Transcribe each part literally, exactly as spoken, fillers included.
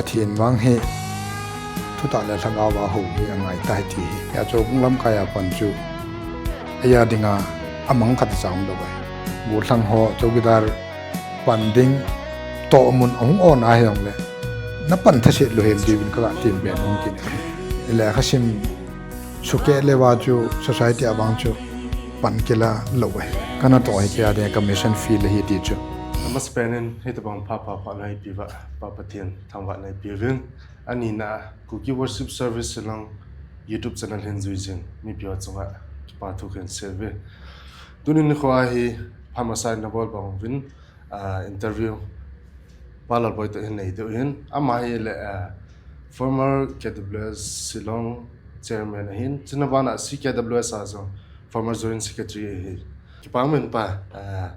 Thenvang hi thutah le lhagao a hou hi angai tai ti hi. Hiche chu bung lamkai a pan chu eia dinga amang khat chang lou ahi. Gollhang ho chowkidar pan ding toh mun ahung on ahi jongle na pan thaset lou hem ti vin ka ga tem pen hung kit. Lekha sim sukeh le va chu society a vang chu pan kila lou ahi. Kana toh hi kei a dinga ka mission field ahi ti chu. Amasapen in hitobang pha pha pha na ipi uva Pa Pathen thangvahna ipi uvin. Anina Kuki Worship Service Shillong YouTube channel hin jui jing mipi ho chunga kipa thu kahin sei uve. Tuni nikho a hi pha masa in na bol bang uvin, ah, interview Pa Lalboi toh hin nei diu ahin. Ama hi le, ah, former K W S Shillong chairman ahin. Chuna bana C K W S a jong former joint secretary ahi. Kipa um in Pa, ah,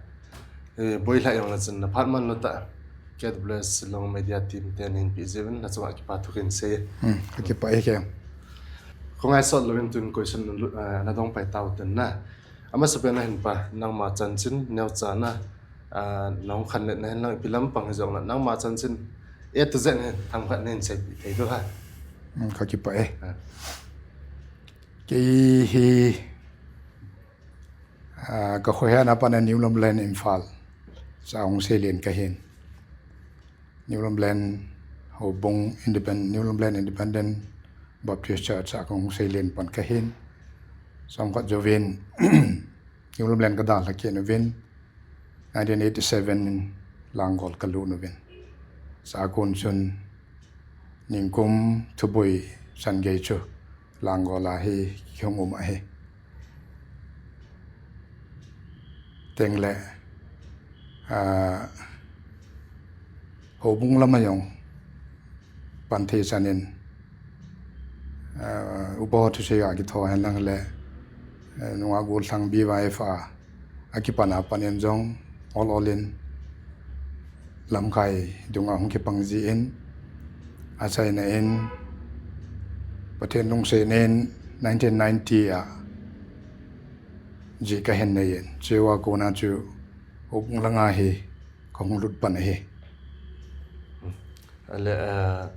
eh, boi lhah jong le chun na phat man lou tah. K W S Shillong media team ten hin pi jeh uvin na chunga kipa thu kahin sei. Hmm, ka kipah e kei. Kho ngai sot louvin tun question na lu-, ah, na dong pai tau ten na. Amasapen a hin Pa, nangma chanchin neocha na, ah, nahung khanlet na hin lang ipi lampang hi jong le nangma chanchin A to Z hin themkhat nahin seipeh thei diu ham. Hmm, ka kipah e. Ah. Kei hi, ah, ka khohel na pan a New Lumberland Imphal cha hung seilen kahin. New Lumberland houbung independent, New Lumberland Independent Baptist Church a kahung seilen pan kahin. Chomkhat jouvin New Lumberland ka dalha kit uvin. Nineteen eighty-seven in Langol ka lut uvin. Chua kon chun ningkum thuboi chan gei chu Langol a hi kihung um ahi. Tengle, ah, houbung lam a jong pan thei chan in, ah, upa ho thusei a kithou hen lang le, eh, nungah gollhang B Y F a akipan a pan in jong ol ol in lamkai dunga hung kipang jin, achaina in Pathen lungset in nineteen ninety a jeh kahin nei in, chua kona chu houbung langa hi kahung lut pan ahi. Ale, eh,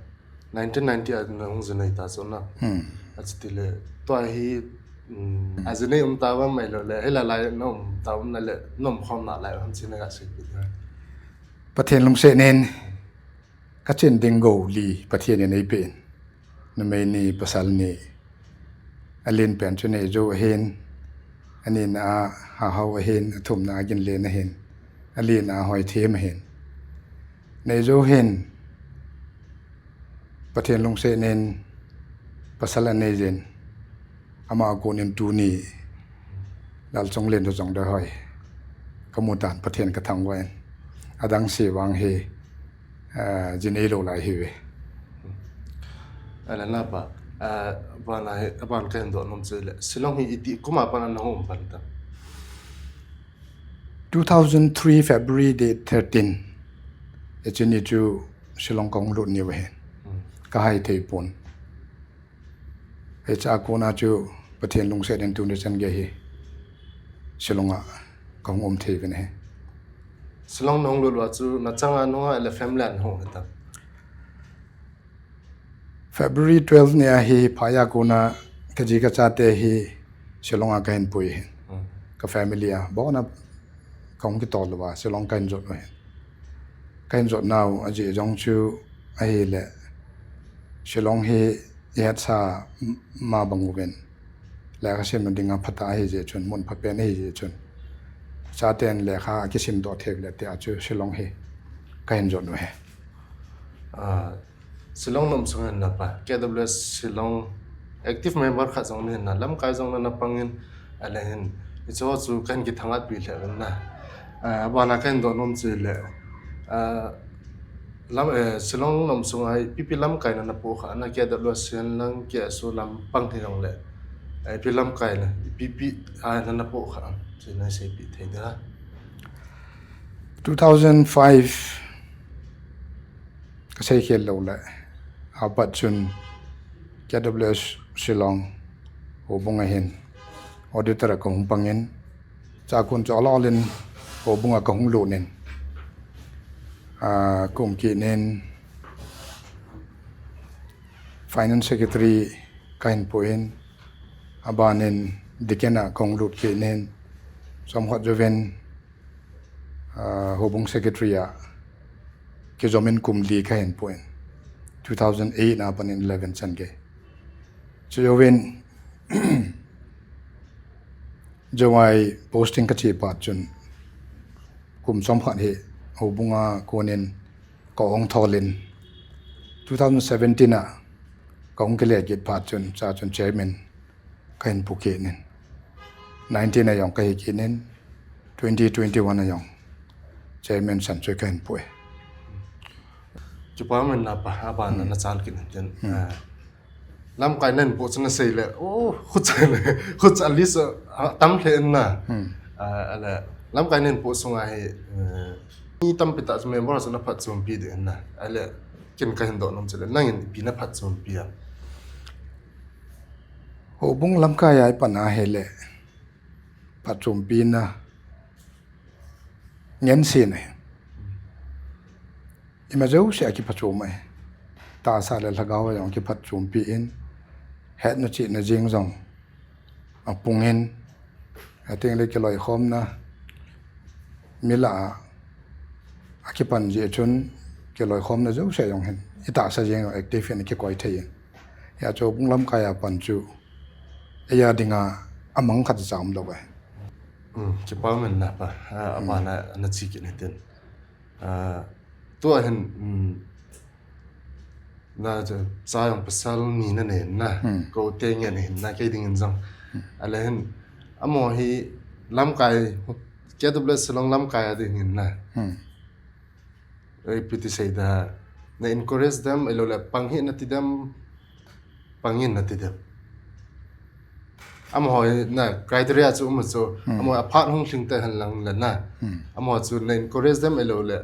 nineteen ninety a nahung jinei ta chu na. Hmm. Achuti le, tua hi, um, ajinei um ta uvam ahilou le, hila lai na um ta uvam na le, na umkhom nalai uvam chu na ga seipeh na. Pathen lungset in, ka chen ding gou li Pathen in eipe in. Numei ni, pasal ni. Alen pen chu Neijou ahin, anina a Hahao ahin, athumna a Ginlen ahin, alina a Hoithem ahin. Neijou hin, Pathen lungset in pasal anei jin, ama a kon in tuni Lalchonglen toh Jongdehoi kamu tan, Pathen kathangvah in. Adang se vang hi, ah, jinei lou lai ahiuve. Ale na Pa, ah, abana hi, aban kahin doh nom chu le, Shillong hi itih kum a pat na hung um pan tam? Two thousand three February date thirteen. Hiche ni chu Shillong kahung lut niu ahi. Hmm. Ka hai thei pon. Hichea kona chu Pathen lungset in tuni chan gei hi Shillong a kahung um thei uvin ahi. Shillong nahung lut uva chu nachang a nahung a le family a nahung hitam? February twelve ni a hi phai a kona kaji kachate hi Shillong a kahin pui ahi. Hmm. Ka family a, abona kahung kitol uva Shillong kahin jot u ahi. Kahin jot nau ajeh jong chu ahile, Shillong hi ihetsa m-, ma bang uvin, lekha simna dinga phatah ahi jeh chun, mun phapen ahi jeh chun, chaten lekha akisim doh thei le tia chu Shillong hi kahin jot u ahi. Ah, Shillong na um sung hin na Pa, K W S Shillong active member khat jong nahin na, lamkai jong na na pang in, ale hin, hicheho chu kahin kithangatpi lheh uvin na. Ah, abana kahin doh nom chu le, ah, lam, eh, Shillong na um sunga ipi ipi lamkai na na pohkha, na K W S hin lang K S O lampang hi jong le, eh, ipi lamkai na, ipi ipi, ah, na na pohkha, chu na seipeh thei diu ham? Two thousand five, ka seikhel lou le, apat chun K W S Shillong houbung a hin auditor a kahung pang in, chua kon chu ol ol in houbung a kahung lut in, ah, ka um kit in, Finance Secretary kahin pui in, abanin Deacon a kahung lut kit in, chomkhat jouvin, ah, Houbung Secretary a kijom in kum li kahin pui in, two thousand eight na panin eleven chan gei. Chujouvin, Jowai posting kache phat chun, kum chomkhat hi Houbung a konin kahung thol in, two thousand seventeen a kahung kile kit phat chun, cha chun chairman kahin pu kit in, nineteen a jong kahi kit in, twenty twenty-one a jong chairman san chu kahin pui. Kipa min na pa, apa na, na chal kit in tin. Ah, lamkai nen po chun na sei le, oh, khucha le, khucha list, ah, tam le na. Ah, ale, lamkai nen po sunga hi, eh, mi tampi ta chu member chu na phatchompi de na. Ale, kin kahin doh nom chule, nangin ipi na phatchompi a. Houbung lamkai a ipan a hile, phatchompi na ngen si na. Ima jouse a kiphatchom e. Tahsa le lhagao a jong kiphatchompi in, hetna chihna jing jong apung in, ating le kiloikhomna, mi lah a akipan jeh chun kiloikhomna jouse jong hin, itahsa jeng jong active in kikoi thei in. Hia chu Houbung lamkai a pan chu, eia dinga amang khat cha umlou e. Hmm, kipa min na pa, ah, apa na, na chi kit in tin. Ah, tua hin, hmm, na cha, cha jong pasal ni na nei na, ko te ngen hin na kei dingin jong. Ale hin, amaho hi lamkai, K W S Shillong lamkai a dingin na. Ipi ti sei da, na encourage dem, ahilou le pang hih na ti dem, pang in na ti dem. Amaho na criteria chu um chu, amaho a phat hung lhing te hen lang le na. Amaho chu na encourage dem ahilou le,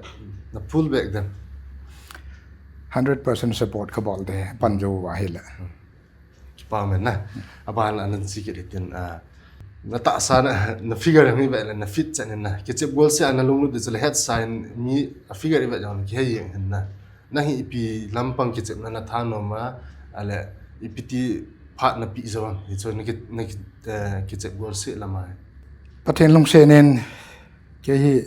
na pull back dem. Hundred percent support kabol de, pan jou va hile. Kipa min na. Aban a nan chi kit in, ah, na tahsa na, na figure mi ve le na fit chan in na. Kichep gol se a na lunglut de chule het sign mi a figure i ve jong kihei jeng hin na. Na hi ipi lampang kichepna na thanom a, ale ipi ti phat na pi jo, hi chu na ki, na ki, eh, kichep gol se lama. Pathen lungset in kei hi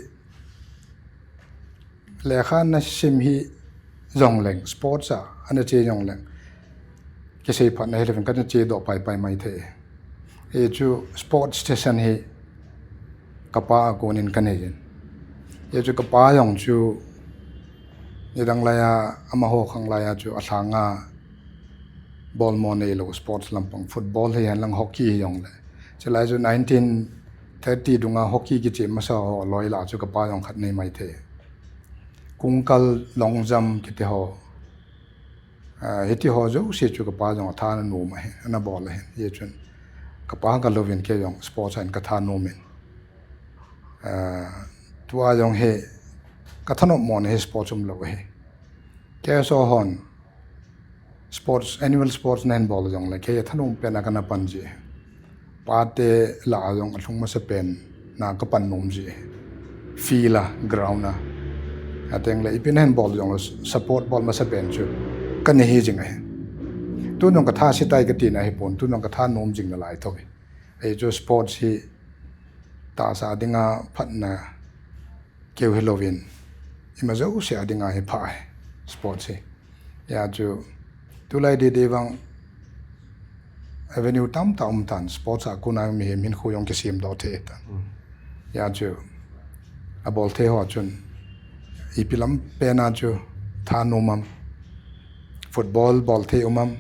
lekha na sim hi jongleng, sports a, ana che jongleng. Kisei phat na hilou vin kana che doh pai pai mai thei. Hichu sports station hi kapa a konin kanei in. Hichu kapa jong chu nidang laiya, amaho khang laiya chu alhanga ball mo neilou sports lampang, football hihen lang hockey hi jongle. Chulai chu nineteen thirty dunga hockey kiche masa ho loi lah chu kapa jong khat nei mai thei. Kungkal, long jump kiti ho. Ah, hiti ho jouse chu kapa jong atha ana nom ahi, ana bol ahi. Hichun kapa kalouvin kei jong sports a hin katha nom in. Ah, tua jong hi kathanom mo na hi sports umlou ahi. K S O hon sports, annual sports na hin bol jongle, kei a thanom pen a kana pan ji. Pate lah a jong alhung masa pen na kapan nom ji. Field a, ground a. Ateng le, ipi na hin bol jongle support bol masa pen chu kana hi jing ahi. Tun jong katha sitai kati na hipon, tun jong katha nom jing nalai tho. Hichu sports hi tahsa dinga phatna keu hilouvin, ima jouse a dinga hi pha ahi, sports hi. Hia chu, tulai didi vang avenue tamtah um tan, sports a kona mihem hinkho jong kisem doh thei tan. Hia chu, abol thei ho chun, ipi lam pen a chu, thanom am, football bol thei um am,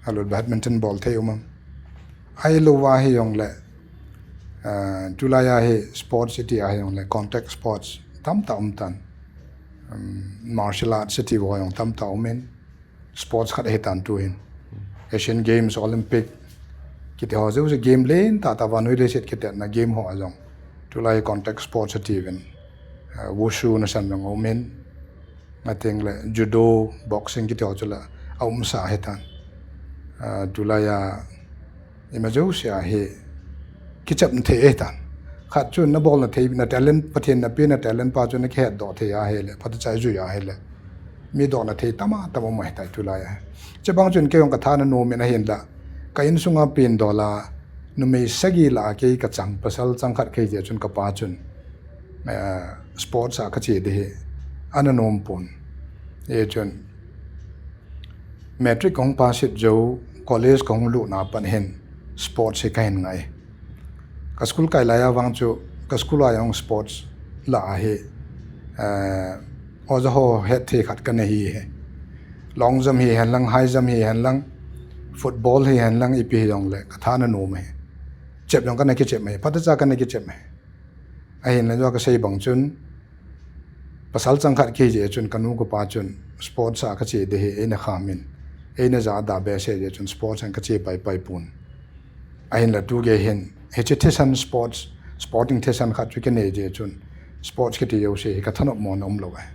ahilou badminton bol thei um am. Ahilouva hijongle, ah, tulai a hi sports iti a hijongle, contact sports tamtah um tan. Um, martial arts iti ho jong tamtah um in, sports khat ahi tan tu hin. Asian Games, Olympic, kiti ho jouse game len tahtah vannoi leiset kitetna game ho a jong. Tulai contact sports ati uvin, ah, wushu nasan jong um in, ateng le judo, boxing kiti ho chu la aumsa ahi tan. Ah, tulai a ima jouse a hi kichep na thei ahi tan. Khat chu nabol na thei, na talent, Pathen napeh na talent pa chu nakihet doh thei ahile, phatechan jui ahile. Mi dohna thei tama tam um ahitai tulai a. Chubang chun kei jong ka tha ana nom in ahinla, ka insunga pindol a, numei sagi lah a kei ka chang, pasal chang khat kei jeh chun ka pa chun, eh, sports a ka che ding hi ana nom pon. Hichun matric ka hung pass jou, college ka hung lutna pat hin sports hi ka hin ngai. Ka school kai lai a vang chu, ka school a jong sports lah a hi, eh, oja ho hetthei khat ka nei ahi. Long jump hihen lang, high jump hihen lang, football hihen lang, ipi hijongle ka tha ana nom ahi. Chep jong ka na kichep ahi, phatecha ka na kichep ahi. Ahinla jong ka sei bang chun, pasal chang khat kei jeh chun ka nu ka pa chun sports a ka che ding hi eina kham in, eina jada behseh jeh chun sports a ka che paipai pon. Ahinla tu gei hin, hiche thisan sports, sporting thisan khat chu ka nei jeh chun, sports kiti jouse hi ka thanop mona umlou ahi.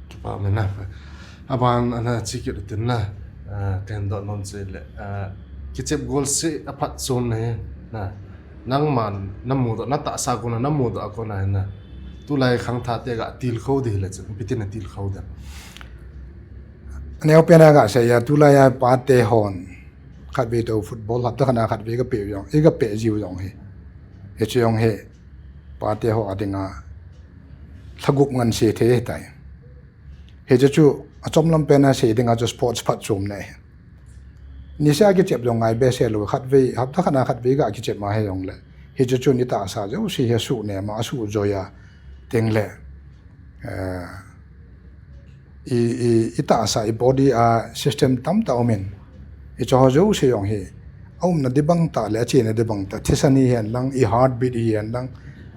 Kipa um e na. Aban ana che kit u tin na, ah, ka hin dot nom chu le, ah, kichep golseh a phatchomna hi, na, nangman na mudoh, na tahsa a kona, na mudoh a kona hi na, tulai khangthah te ga tilkhou ding hile chun, ipi tin na tilkhou ding? Aneopen a ga sei a, tulai a pate hon, khatvei toh football, hapta khat a khatvei ka pe jong, i ka pe jiu jong hi. Hiche jong hi, pate ho a dinga, lhagup ngen se thei ahitai. Hiche chu, achom lam pen a sei dinga chu sports phatchomna ahi. Niseh a kichep jong ngai behseh lou, khatvei, hapta khat a khatvei ga kichep ma hijongle. Hiche chu i tahsa jouse hi asuh nem a, asuh joi a, tengle, eh, i, i, i tahsa, i body a system tamtah um in, hiche ho jouse jong hi, aumna ding bang tah le, achena ding bang tah, thisan hihen lang, i heartbeat hihen lang,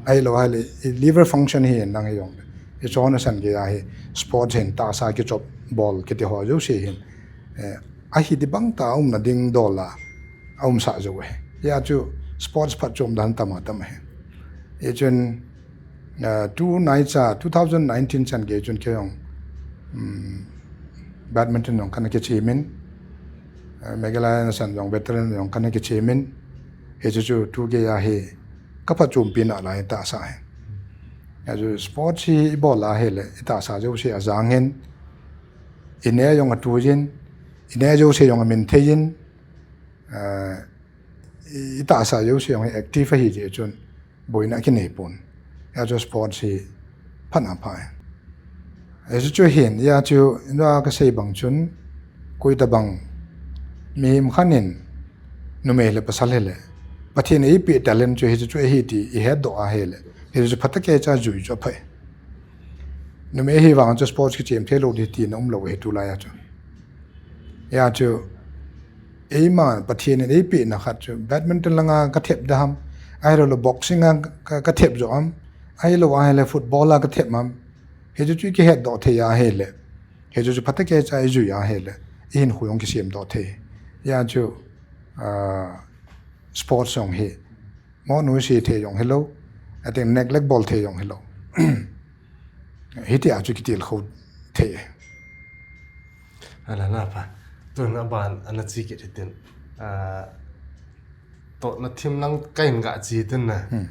ahilou ahile, i liver function hihen lang hijongle. Hiche ho nasan gei a hi, sports hin tahsa kichop bol kiti ho jouse hin, eh, ahi ding bang tah a umna ding dol a, aumsah jou ahi. Hijeh chun sports phatchom dan tama tam ahi. Hichun, ah, tu nai cha, two thousand nineteen chan gei chun kei jong, um, badminton jong kana kichem in, ah, Meghalaya nasan jong veteran jong kana kichem in, hichu chu tu gei a hi ka phatchompi nalai tahsa ahi. Hichu sports hi i bol a hile, i tahsa jouse ajang in, i neh jong atui in, i neh jouse jong amin thei in, ah, i, i tahsa jouse jong active ahi jeh chun, boina kinei pon. Hijeh chun sports hi phatna pha e. Hichu chu hin, hijeh chun, ina ka sei bang chun, koi tabang, mihem khat in, numei le pasal hile, Pathen in eipeh talent chu hichu chu ahi ti, i hetdoh a hile, hichu chu phatah kei cha jui chu aphai. Numei hi vang chu sports kichem thei lou ding tina umlou ahi tulai a chu. Hijeh chun, eima Pathen in eipehna khat chu, badminton langa ka thep dem, ahilou le boxing a ka, ka thep jo dem, ahilou ahile football a ka thep dem. Hichu chu i kihetdoh thei a hile. Hichu chu phatah kei cha i jui a hile. I hinkho jong kisemdoh thei. Hijeh chun, ah, sports jong hi. Mo nuisat thei jong hilou. Atin neglect bol thei jong hilou. Hitia chu kitilkhou thei. Ala na pa. Tun aban ana che kit hitin. Ah, tohna thim lang ka hin ga che tin na. Hmm.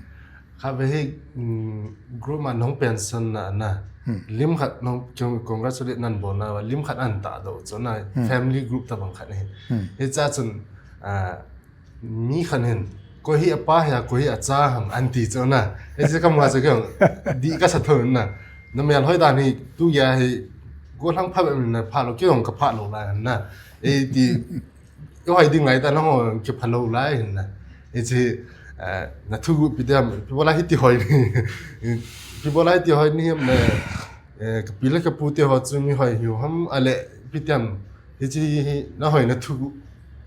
Khatvei hi, mm, group ma nahung pension na na. Hmm. Lim khat nahung, congratulate nahin bol na, lim khat ahin tahdoh chu na, hmm, family group tabang khat ahi. Hmm. Hiche a chun, ah, mi khat hin, koi hi apa ham, koi hi acha ham, ahin ti chu na. Hiche ka mu a chu kei jong, dih kasa thou na. Na melhoi dan hi, tu gei hi, gollhang pha bep in na pha lou, kei jong ka pha lou lai na. Eiti, ka hoi ding lai tah, nangho kipha lou lai hin na. Hiche, eh, na thuguh ipi dem, ipi bola hiti hoi ni. Ipi bola hiti hoi ni ham le, eh, ka pi le ka pu te ho chu mi hoi hiu ham, ahile ipi dem. Hiche hi, na hoi na thuguh.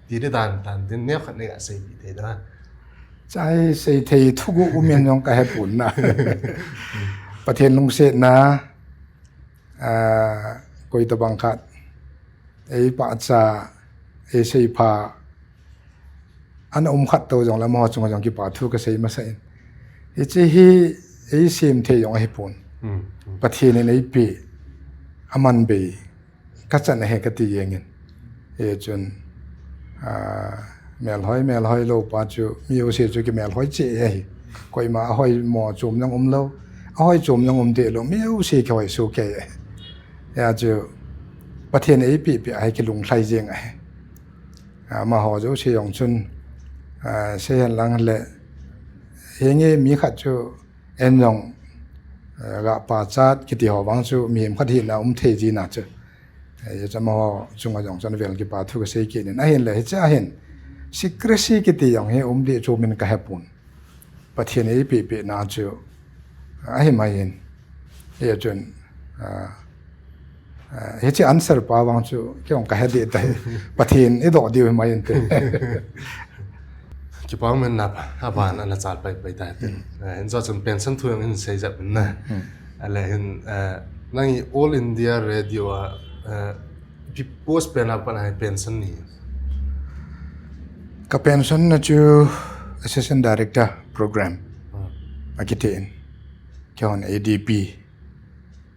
Ti ding dan, dan, tin neo khat nei ga seipeh thei dem. Chai sei thei thuguh um in jong ka hepon na. Pathen lungsetna, ah, koi tabang khat. Ei pachat, ei seipha. Ana um khat tou jongle amaho chunga jong kipa thu ka sei masa in. Hiche hi ei sem thei jong ahipon. Hmm, hmm. Pathen in eipeh. Aman bei. Ka chan ahi kati jeng in. Hichun, ah, melhoi, melhoi lou pa chu, mi jouse chu kimelhoi cheh ahi. Koima ahoi mo chom jong umlou. Ahoi chom jong um deh lou, mi jouse kihoi soh kei ahi. Hijeh chun Pathen eipeh peh a hi kilunglhai jeng ahi. Amaho jouse jong chun, ah, seihen lang le, henge mi khat chu en jong, ah, ga pachat kiti ho vang chu mihem khat hina um thei jin a chu. Eh, hijeh chun amaho chunga jong chun avel kipa thu kasei kit in. Ahinle, hiche a hin secrecy kiti jong hi um ding chu min kahepon. Pathen eipeh peh na chu ahi mai in. Hijeh chun, ah, ah, hiche answer pa vang chu kei jong kahe ding tai. Pathen in eidoh diu hi mai inte. Kipa um in napa, aban ana chal pai pai tai te. Hmm. Eh, hinjo chun pension thu jong hin sei jep in na. Hmm. Ale hin, eh, nang hi All India Radio a, eh, ipi post pen a pat a pension nahi? Ka pension na chu Assistant Director Program. Hmm. Akiti in. Keihon A D P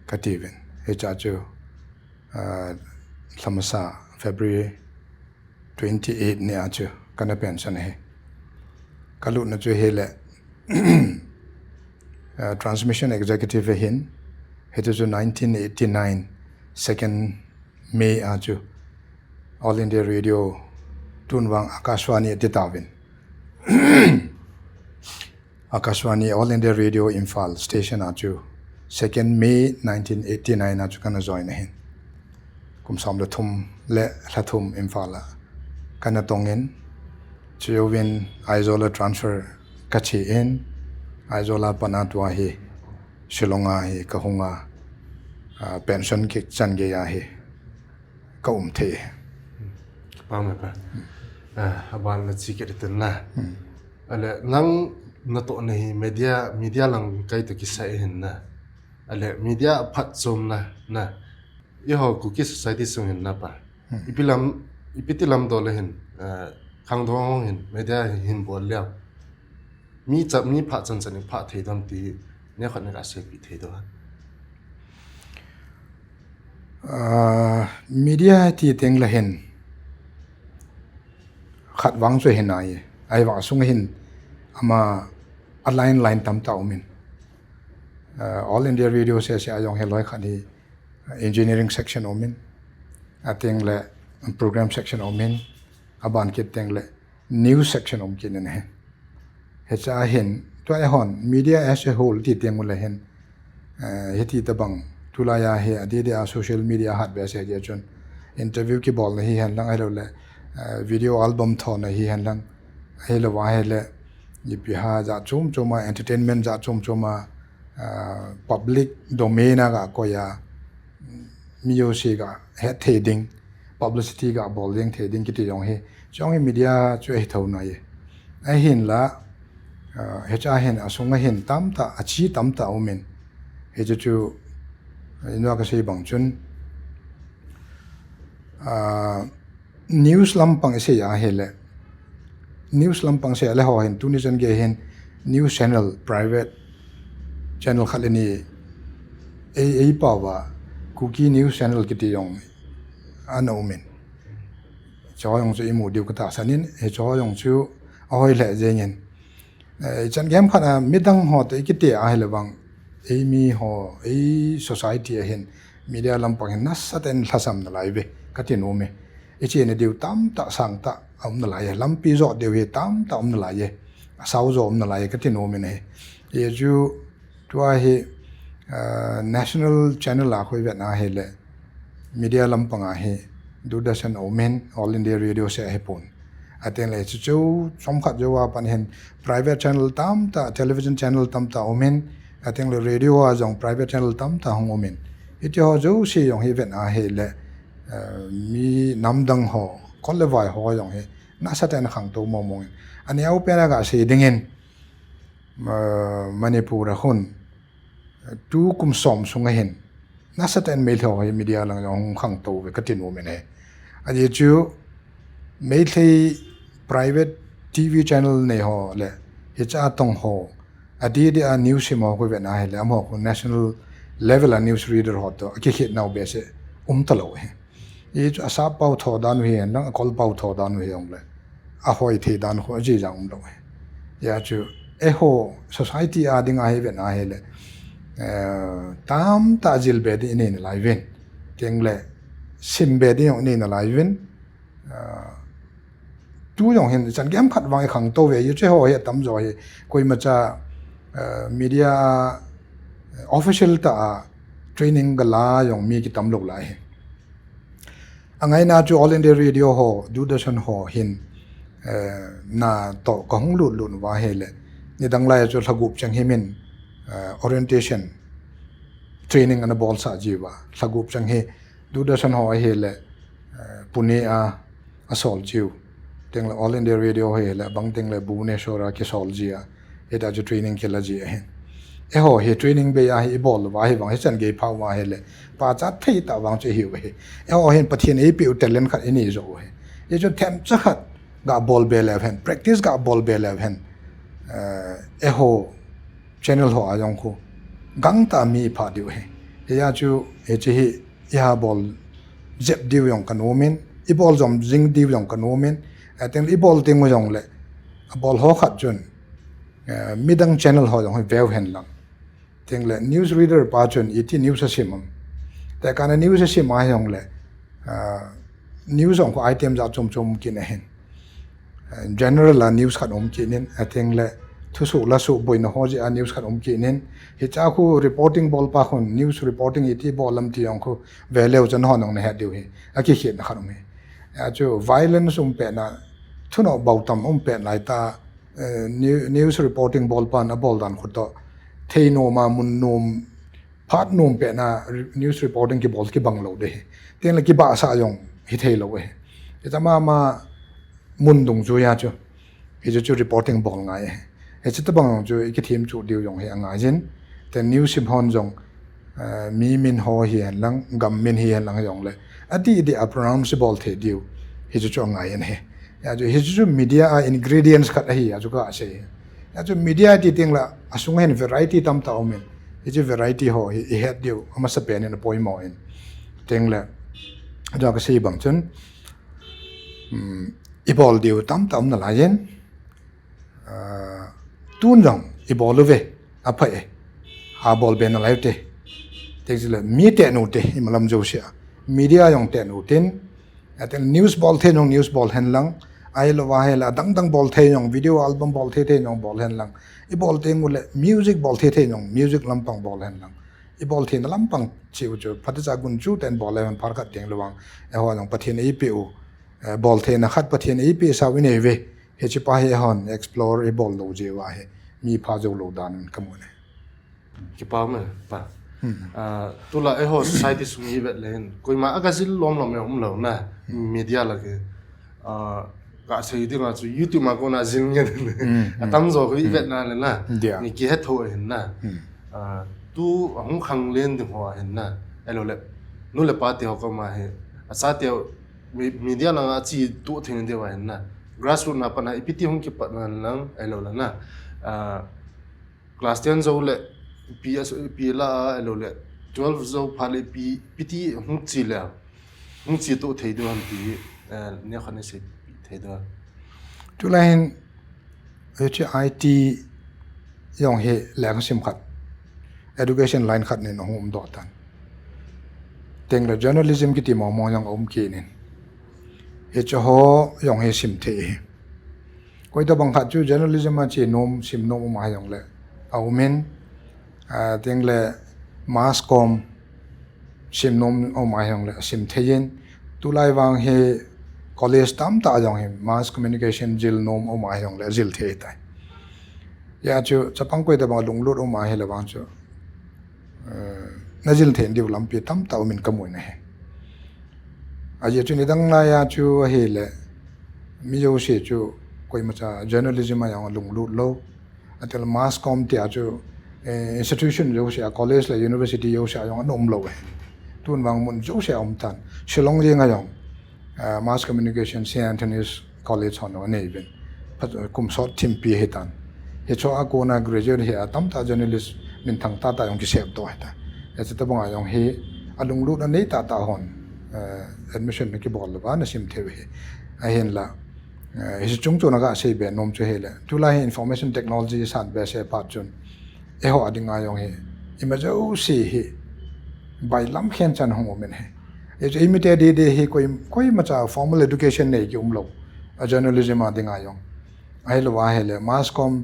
kati uvin. Hichea chu, ah, lhamasa February twenty-eight ni a chu kana pension ahi. Kalutna chu hile, ah, Transmission Executive ahin, hiche chu nineteen eighty-nine second May a chu All India Radio, tun vang Akashvani ati tauvin. Akashvani All India Radio Imphal station a chu second May nineteen eighty-nine a chu kana join ahin. Kum som le thum le lha thum Imphal a kana tong in, chujouvin Aizawl a transfer kache in, Aizawl a pat a tua hi Shillong a hi kahung a, ah, pension kichan gei a hi ka um thei. Kipa um e pa. Ah, aban na chi kit tin na. Hmm. Ale nang natohna hi media, media lang kai toh kisai ahin na. Ale media phatchomna, na. Eiho Kuki society sung hin na pa. Hmm. Ipi lam, ipi ti lam doh le hin, ah, khangdong hon hin, media hin bol leu. Mi cha, mi phah chan chan in phah thei dem ti, neokhat na ga seipeh thei diu ham? Ah, media ti teng le hin, khat vang chu ahi nai. Ahivang a sung a hin, ama a line line tamtah um in. Ah, All India Radio seh seh a jong hi loi khat hi, engineering section um in, ateng le program section um in, aban kit teng le news section um kit in ahi. Hichea hin, tua eihon, media as a whole ti teng u le hin, eh, hiti tabang, tulai a hi, adeh deh a social media hat behseh jeh chun, interview kibolna hihen lang ahilou le, eh, video album thona hihen lang, ahilou ahile, ipi ham jat chom chom a, entertainment jat chom chom a, ah, public domain a ga koi a, mi jouse ga het thei ding, publicity ga bol jeng thei ding kiti jong hi, chujong hi media chu ahi thou nai. Ahinla, ah, hichea hin asung a hin tamtah, achi tamtah um in. Hichu chu, ina kasei bang chun, ah, news lampang isei ahile, news lampang sei le ho hin, tuni chan gei hin news channel, private channel khat le ni ei, ei pao va, Kuki News Channel kiti jong ana um in. Chu jong chu imu diu katahsan in, hichu jong chu ahoi lheh jeng in. Eh, ichan gei khat a midang ho toh ikiti ahile vang, eimi ho, ei society a hin, media lampang hin nasatah in lhasam nalai uve, kati nom e. Ichena diu tamtah sangtah a um nalai e, lampi jo diu hi tamtah um nalai e, asao jo um nalai e, kati nom in ahi. Hichu tua hi, ah, national channel a koi vet ahile, media lampang a hi, Doordarshan um in, All India Radio seh ahipon. Ateng le chu chu chomkhat jou a pat hin private channel tamtah, television channel tamtah um in, ateng le radio a jong private channel tamtah hung um in. Hiti ho jouse jong hi vet ahile, eh, mi namdang ho, kol le vai ho jong hi, nasatah in akhangtou mong mong in. Aneo pen a gasei ding in, eh, Manipur a hin, tu kum som sung a hin, nasatah in Meitei ho hi media lang jong hung khangtou uve kati nom in ahi. Ajeh chu Meitei private T V channel nei ho le, hichea tong ho, adeh deh a news sim ho koi vet ahile, amaho khu national level a news reader ho toh akikhetnau behseh um talou ahi. Hichu asap pau tho dan u hihen lang, akol pau tho dan u hijongle, ahoi thei dan khu ajijang umlou ahi. Hichu, eiho society a ding a hi vet ahile, eh, tamtah jilbe ding inei nalai uvin. Tengle sim be ding jong nei nalai uvin. Ah, tu jong hin chan gei ham khat vang i khangtou ve, hiche ho hi atamjo hi koimacha, ah, media, ah, official tah a training gala jong mi kitam lou lai hi. Angaina chu All India Radio ho, Doordarshan ho hin, eh, natoh kahung lut lut uva ahile, nidang lai a chu lhagup cheng hi min, eh, orientation training ana bolsah jiuva. Lhagup cheng hi Doordarshan ho ahile, eh, Pune a asol jiu. Tengle All India Radio ho ahile, bang tengle Bhubaneswar a kisol ji a. Hita chu training kila ji ahin. Eiho hi training bei a hi ibol uva hi vang hi chan gei pha uva ahile, pachat thei tah vang chu ihiu ahi. Eiho hin Pathen in eipeh u talent khat inei jou u ahi. Hichu themcha khat gabol be leu hen, practice gabol be leu hen, eh, eiho channel ho a jong khu gangtah mi ipha diu ahi. Hia chu hiche hi ihabol jep diu jong kanom in, ibol jom jing diu jong kanom in, eh, tengle ibol teng u jongle, abol ho khat chun, eh, midang channel ho jong hi veu hen lang. Tengle news reader pa chun iti news asim am. Tekahna news asim a jongle, ah, news jong khu item jat chom chom um kit in ahin. Eh, general a news khat um kit in, atengle thusoh lasoh boina ho jeh a news khat um kit in, hicha khu reporting bol pa khun news reporting iti bol ham ti jong khu ve leu chun hon jong nahet diu hi. Akikhetna khat um hi. Achu violence um petna, thunoh bou tam um pet lai tah, eh, new-, news reporting bol pan abol dan khu toh, thei nom a mun nom, phat nom petna re-, news reporting kibol kibang lou ding ahi. Tengle kibahsah jong hithei lou ahi. Hiche mama mun dungjuia chu, hichu chu reporting bol ngai ahi. Hiche tobang jong chu ikithem chu diu jong hi angai jin. Then news sim hon jong, eh, mi min ho hihen lang, gam min hihen lang jongle, adih dih a pronounce bol thei diu, hichu chu angai in ahi. Hia chu, hichu chu media a ingredients khat ahi, achu kasei. Hia chu media ti tengle asung hin variety tamtah um in. Hichu variety ho hi ihet diu amasapen in apoimo in. Tengle, achu kasei bang chun, um, ibol diu tamtah um nalai in. Ah, tun jong ibol uve, apha e. Abol be nalai ute. Teng chule mi tenu te, imalam jousea. Media jong tenu tin, atel news bol thei jong news bol hen lang, ahilouva ahile adang dang bol thei jong, video album bol thei thei jong bol hen lang. Ibol teng ule music bol thei thei jong music lampang bol hen lang. Ibol theina lampang cheh u chu, phatecha gunchu tah in bol le hen phat khat teng le vang. Eiho jong Pathen in eipeh u, eh, bol theina khat Pathen in eipeh sau inei uve. Hiche pa hi eihon explore ibol lou jeh uva hi mi pha jou lou dan in kamu e. Kipa um e, pa. Hmm. Ah, tulai eiho society sung hi vet le hin, koima aga jil lom lom e um lou na, hmm, media lah a. Ah, kasei ding a chu YouTube a kona jil ngen. Hmm, hmm. Atamjo khu, hmm, ivet na le na. Hmm, dia. Ni kihet tho ahin na. Hmm. Ah, tu ahung khanglen ding ho ahin na. Ahilou le, nu le pa te ho koma hi, acha te ho, me-, media langa achetuh thei diu ahin na. Grassroot na pat na ipi ti hung kipat na lang, ahilou le na. Ah, class ten jou le, ipi a, ipi la a, ahilou le, twelve jou phat le, ipi, ipi ti hung che le, hung chetuh thei diu ham ti, eh, neokhat nei seipeh thei diu ham. Tulai hin, Hiche I T jong hi lekha sim khat, education line khat nin ahung umdoh tan. Tengle journalism kiti mong mong jong aum kit in. Hiche ho jong hi sim thei ahi. Koi tabang khat chu journalism a che nom, sim nom um ahi jongle aum in. Ah, tengle mass com sim nom um ahi jongle sim thei in, tulai vang hi college tamtah jong hi mass communication jil nom um ahi jongle jil thei tai. Hia chu chapang koi tabang lunglut um ahile vang chu, eh, na jil thei diu lampi tamtah um in kamu in ahi. Ajeh chu nidang laiya chu ahile mi jouse chu koimacha journalism a jong alunglut lou. Atel mass com tia chu, eh, institution jouse a, college le university jouse a jong ana um lou e. Tun vang mun jouse a um tan. Shillong jeng a jong, eh, mass communication Saint Anthony's College hon anei uvin. Phat, kum sot thimpi ahi tan. Hiche a kona graduate hi atamtah journalist minthang tahtah jong kisem to ahi tan. Hiche tabang a jong hi alunglut anei tahtah hon, eh, admission na kibol louva na sim thei u ahi. Ahinla, Eh, hiche chung chun aga sei be nom chu hile. Tulai hi information technology san behseh phat chun, eiho a dinga jong hi, ima jouse hi bailam khen chan hung um in ahi. Hichu imite didi hi koi, koimacha formal education nei kium lou. A journalism a dinga jong. Ahilou ahile, mass com,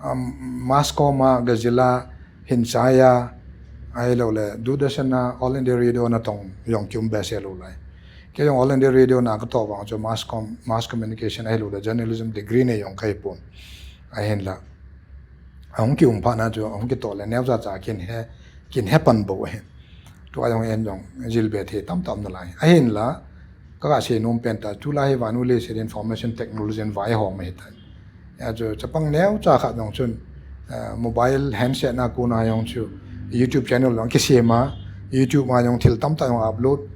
um, mass com a gazette a hin chai a, ahilouleh, Doordarshan a All India Radio natong jong kium behseh lou lai. Kei jong All India Radio na katoh vang chu mass com, mass communication ahilouleh, journalism degree nei jong kahi pon. Ahinla. Ahung kium phat na chu, ahung kitoh le, neocha cha kin he, kin he pan bou ahi. Tua jong en jong, jil be thei tamtah um nalai. Ahinla, ka, kasei nom pen tah, tulai hi vanu leiset in information technology in vaihom ahitan. Hijeh chun, chapang neocha khat jong chun, eh, mobile handset na kona jong chu, YouTube channel jong kisem a, YouTube a jong thil tamtah jong upload,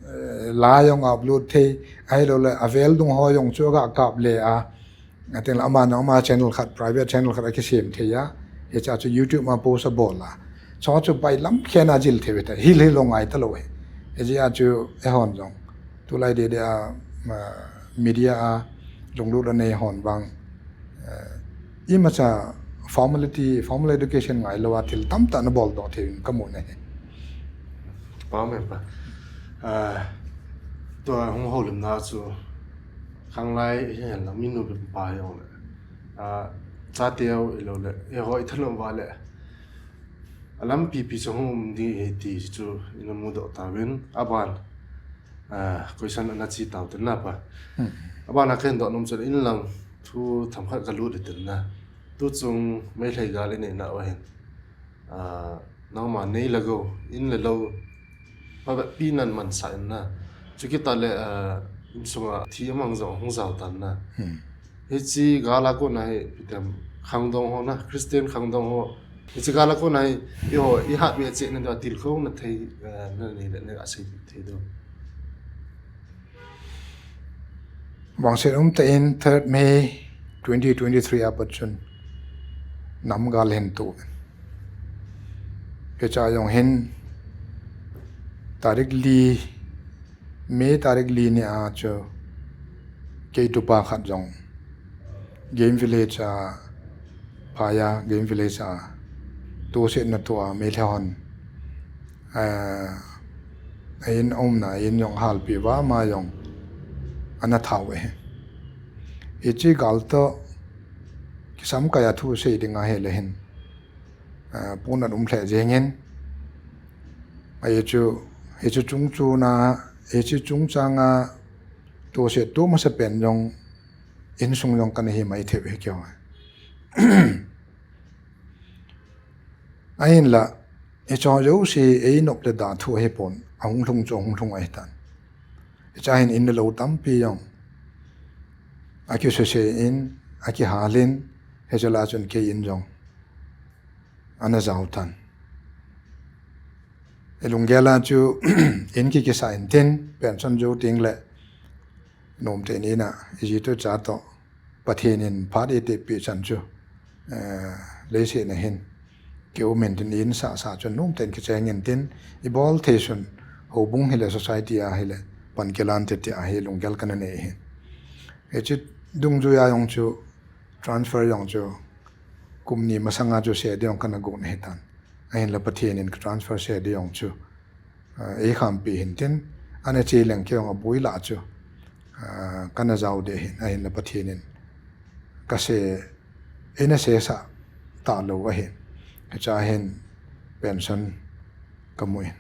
eh, la jong upload thei, ahilouleh, avel dung ho jong chu aga kap le a, Ahinla ama jong ama channel khat, private channel khat akisem thei a. Hiche a chu YouTube ma post abol a. Chua chu bailam khen a jil thei ve ta. Hil hil lou ngai talou hi. Hiche a chu eihon jong. Tulai didi a, ma, media a lunglut anei hon vang. Eh, imacha formality, formal education ngai lou a thil tamtah nabol doh thei in kamu nahi. Pa me pa. Ah, tua hung houlimna chu. Khanglai hi hen la, minu pe pa hi ong le. A, chateu ilou le, eiho ithanom uva le. Alampi pi chu hung um ding ahi ti chu ina mudoh tauvin, aban, a, question ana chi tau tin na pa. Hmm. Aban a kahin doh nom chu inlang thu themkhat kalut tin na. Tuchung Meitei gal inei nau ahin. A, nangma nei le gou, in le lou, phabep pi nan mansah in na. Chukit tah le, a, insunga thi amang jong hung jao tan na. Hmm. Hiche gal a kona hi, ipi tem, khangdong ho na, Christian khangdong ho. Hiche gal a kona hi, eiho, ihat ve cheh na ding a tilkhouna thei, a, nanei le, naga sei thei diu. Vangset umtah in third May twenty twenty-three a pat chun namgal hin tu. Hiche a jong hin tarik li, May tarik li ni a chu kei tupa khat jong Game Village a, Phaya Game Village a, tosetna tua Meitei hon, a, a in umna, a in jong halpi uva ama jong ana thau e. Hiche gal toh kisamkai a thu sei ding ahile hin, a, puna um lheh jeng in. Hichu, hichu chung chu na, hichu chungchang a toset tu masa pen jong insung jong kana hi mai thei hi keu. Ahinla, hicho jouse einop le dah thu ahipon, ahung lhung chu ahung lhung ahitan. Hiche a hin in le lou tampi jong akisuse in, akihal in, hiche la chun kei in jong ana jao tan. Ilunggel a chu in kikisah in tin, pension jou teng le, nomtah in ina, iji toh cha toh, Pathen in phat eitepeh chan chu, eh, leiset a hin, kium in tin in sah sah chun nomtah in kicheng in tin, ibol thei sun, houbung hile society a hile, pan kilan tete a hi lunggel kana nei hi. Hiche dungjui a jong chu, transfer jong chu, kum ni masanga chu se ding jong kana gon ahitan. Ahinla Pathen in ka transfer se ding jong chu, a, eikhampi hin tin, ana che leng kei jong aboi lah chu, a, kana jao ding ahin, ahinla Pathen in kase, eina sesah talou ahin. Hiche a hin pension kamu in.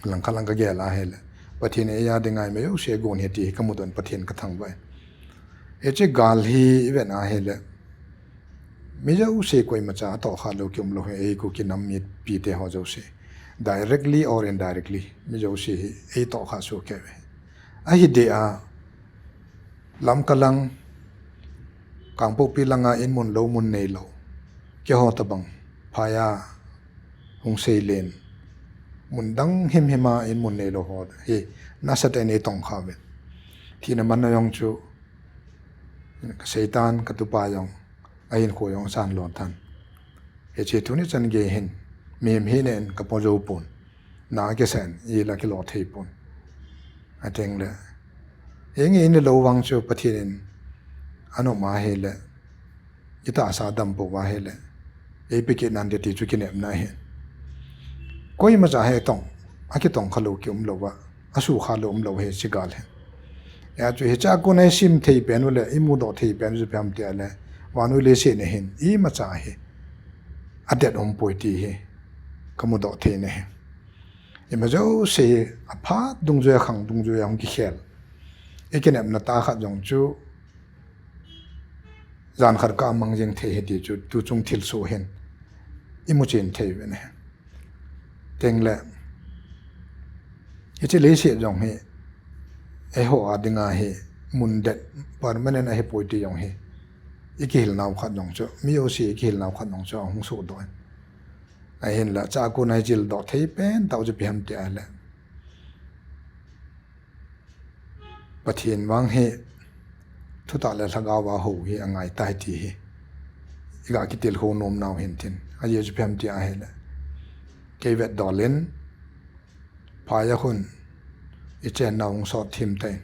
Langkhat lang kagel ahile, Pathen in eija dinga mi jouse agon ahi ti hi kamu doh in Pathen kathangvah in. Hiche gal hi iven ahile, mi jouse koimacha atohkha lou kium lou hi, ei Kuki nam mipite ho jouse. Directly or indirectly, mi jouse hi eitohkha soh kei uve. Ahi deh a, Lamka lang, Kangpokpi langa in mun lou mun neilou, keiho tobang, Phaya hung seilen, mun dang himhim a in mun neilou ho hi, nasatah in eitongkha uve. Thina manna jong chu, ka seitan, ka tupa jong, ahinkho jong asan lon tan. Hiche tuni chan gei hin, mihem hina in kapo jou pon. Na kisen, ila kilo thei pon. Ateng le. Henge in le lou vang chu Pathen in anom ahile, itahsa dam bou ahile, eipeh kit nante ti chu kinepna ahi. Koimacha hi tong, akitongkha lou kium lou va. Asukha lou umlou hi, hiche gal hi. Hijeh chun hiche a kona isim thei pen u le, imudoh thei pen u chu ipi ham tia le, vannoi leiset a hin, imacha hi adet umpoi ti hi kamudoh thei nahi. Ima jouse hi aphat dungjuia, akhang dungjuia hung kikhel. Ikinepna tah khat jong chu, jan khat ka mang jing thei ahi ti chu, tuchung thilsoh hin imu chen thei uve. Tengle, hiche leiset jong hi, eiho a dinga hi, mun det, permanent ahipoi ti jong hi, ikihilnau khat jong chu, mi jouse ikihilnau khat jong chu ahung sohdoh in. Ahinla, hiche a kona ijildoh thei pen tah u chu ipi ham tia le, Pathen vang hi thutah le lhagao a hou hi angaitai ti hi iga kitilkhou nomnau hintin. Ajeh chu ipi ham tia ahile, kei vetdol in, phai a khun ichennau hung sot thim tan.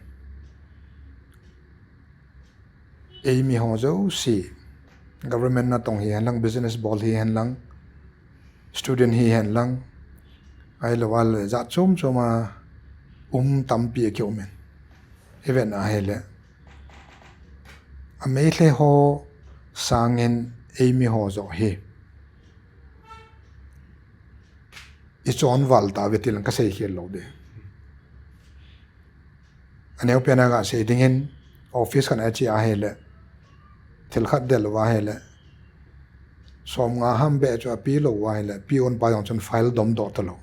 Eimiho jouse, government natong hihen lang, business bol hihen lang, student hihen lang, ahilou le jat chom chom a um tampi akium in. Ivet na ahile, a Meitei ho sangin eimiho joh hi ichonval tauve ti lang kasei khel lou ding. Aneopen a gasei dingin, office khat a che ahile, thil khat del uva ahile, somnga ham beh chu ape lou uva ahile, peon pa jong chun file domdoh talou.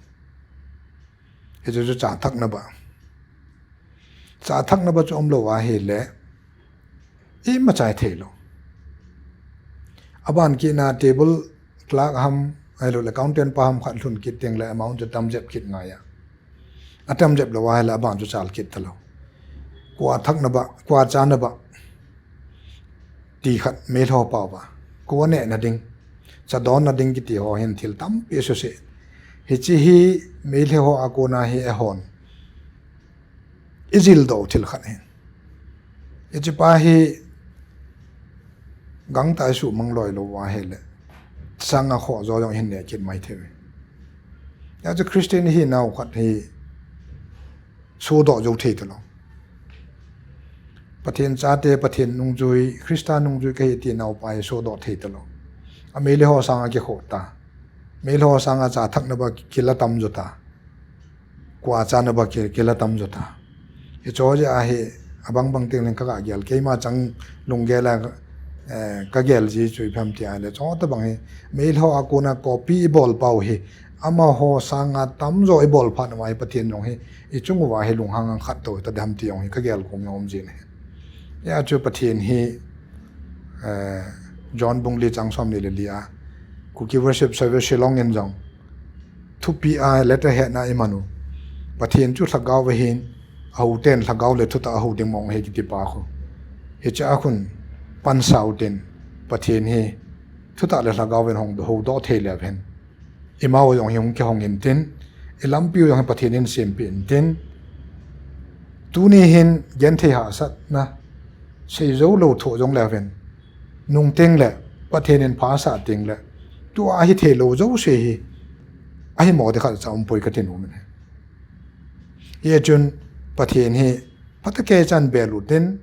Hichu chu cha thakna ba. Cha thakna ba chu umlou uva ahile, imacha itheilou. Aban kit na table clerk ham, ahilou le accountant pa ham khat lhun kit tengle amount chu atam jep kit ngai a. Atam jep lou uva ahile aban chu chal kit talou. Kua thakna ba, kua chana ba, ti khat Meitei ho pao ba. Kua nehna ding, cha donna ding kiti ho hin thil tampi asuse. Hiche hi Meitei ho a kona hi eihon ijildoh thil khat ahi. Hiche pa hi gangtah a isuhmang loi lou uva ahile, chang a khoh jo jong hin neh kit mai thei uve. Hijeh chun Christian ihinau khat hi sohdoh jou thei talou. Pathen chate, Pathen nungjui, Christa nungjui kahi tinau pa hi sohdoh thei talou. A Meitei ho sanga kikhoh ta. Meitei ho sanga cha thakna ba kila tam jo ta. Kua chana ba ki, kila tam jo ta. Hiche jeh a hi, abang bang tengleng kaga gel. Keima chang lunggel a, eh, kagel ji chu ipi ham tia le. Chutobang hi, Meitei ho a kona copy ibol pau hi, amaho sanga tamjo ibol phat uva hi Pathen jong hi, ichung uva hi lunghang ang khat to ta diham ti jong hi kagel khom jong um jin ahi. Hijeh chun Pathen hi, eh, John bung li chang somni le li a, Kuki Worship Service Shillong in jong, thupi a letter hetna iman u. Pathen chu lhagao ahin, ahou ten lhagao le thutah a hou ding mong ahi kiti pa khu. Hiche a khun pansa u tin, Pathen hi thutah le lhagao in hung houdoh thei leu hen, imau jong hi hung kihong intin, ilampiu jong hi Pathen in sempeh intin, tuni hin genthei hahsatna, seijou lou thoh jong leu hen, nung tengle, Pathen in phasah tengle, tua hithei lou jouse hi, ahimo ding khatcha umpoi kati nom in ahi. Hijeh chun Pathen hi phatah kei chan bel u tin,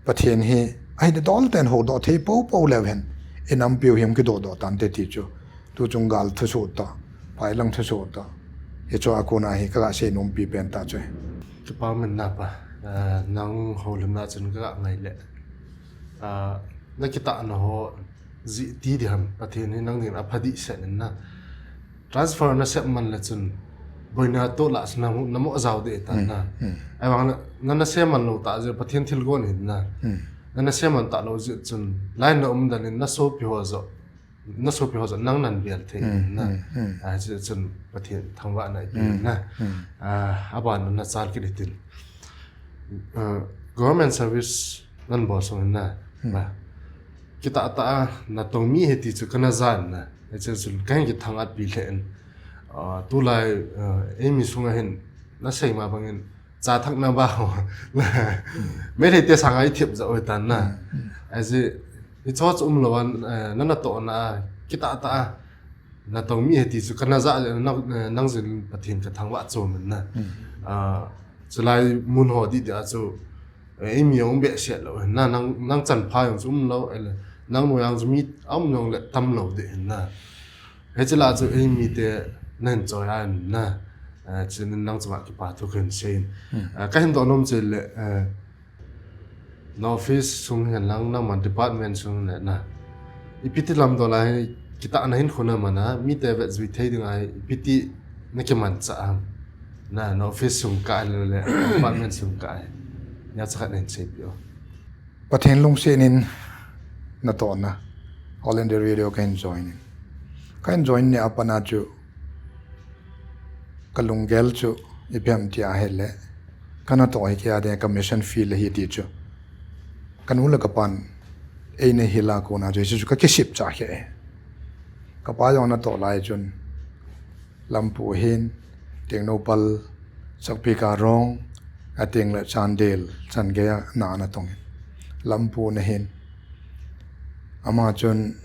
Pathen hi ahi dol tah in houdoh thei poupou leu hen, inampiu hi hung kidohdoh tante ti chu, tuchung gal thusoh toh, phailang thusoh toh, hiche a kona hi kaga sei nompi pen tah chu ahi. Kipa um in napa, ah, nang houlimna chun kaga ngai le, ah, nakitahna ho jeh ti diham, Pathen hi nang dingin apha dehset in na. Transfer nasem man le chun, boina toh lah a chu namu, namu jao deh tan na. Ahivang na, na, nasem man lou tah jeh Pathen thilgon ahin na. Na, nasem man talou jeh chun, line na um dan in nasopi ho joh, nasopi ho joh nang nan bel thei in na. Ajeh chun Pathen thangvahna ipe in na. Ah, aban nachal kit hitin. Ah, government service nan bol sung in na. Ba. Kitah tah a natong mi ahi ti chu kana jan na. Hiche chun kahin kithang-at pi lheh in. Ah, tulai, ah, eimi sunga hin nasei ma bangin cha thakna ba ho. Meitei te sanga ithep ja u ahitan na. Ajeh, hiche chu umlou a, eh, na natohna a, kitah tah a, natong mi ahi ti chu kana ja le, nang, nang jin Pathen kathangvah chom in na. Hmm. Ah, chulai mun ho didi a chu, eh, eimi jong behseh lou hin na, nang, nang chanpha jong chu umlou, ahile, nang noiya chu mi aum jongle tamlou ding hin na. Hiche lah a chu eimite nahin choi a hin na. Eh, chuin nang chunga kipa thu kahin sei in. Hmm. Eh, kahin doh nom chu le, eh, na office sung hen lang, nangma department sung le na. Ipi ti lamdol a hi kitahna hinkho naman a, mite vetjui thei ding a hi, ipi ti nakimanchah ham? Na, na office sung kah le, le, department sung kah hi. Neocha khat nahin seipeh o. Pathen lungset in natohna All India Radio kahin join in. Kahin join ni a pat a chu kalunggel chu ipi ham ti ahile, kanatoh hi kei a dinga ka mission field ahi ti chu kanu le kapan eina hil a kona chu hichu kakisipcha khe. Kapa jong natoh lai chun Lampu ahin, Tengnoupal, Sakpika rong, ateng le Chandel, Changeiya na ana tong in. Lampu ana hin. Ama chun,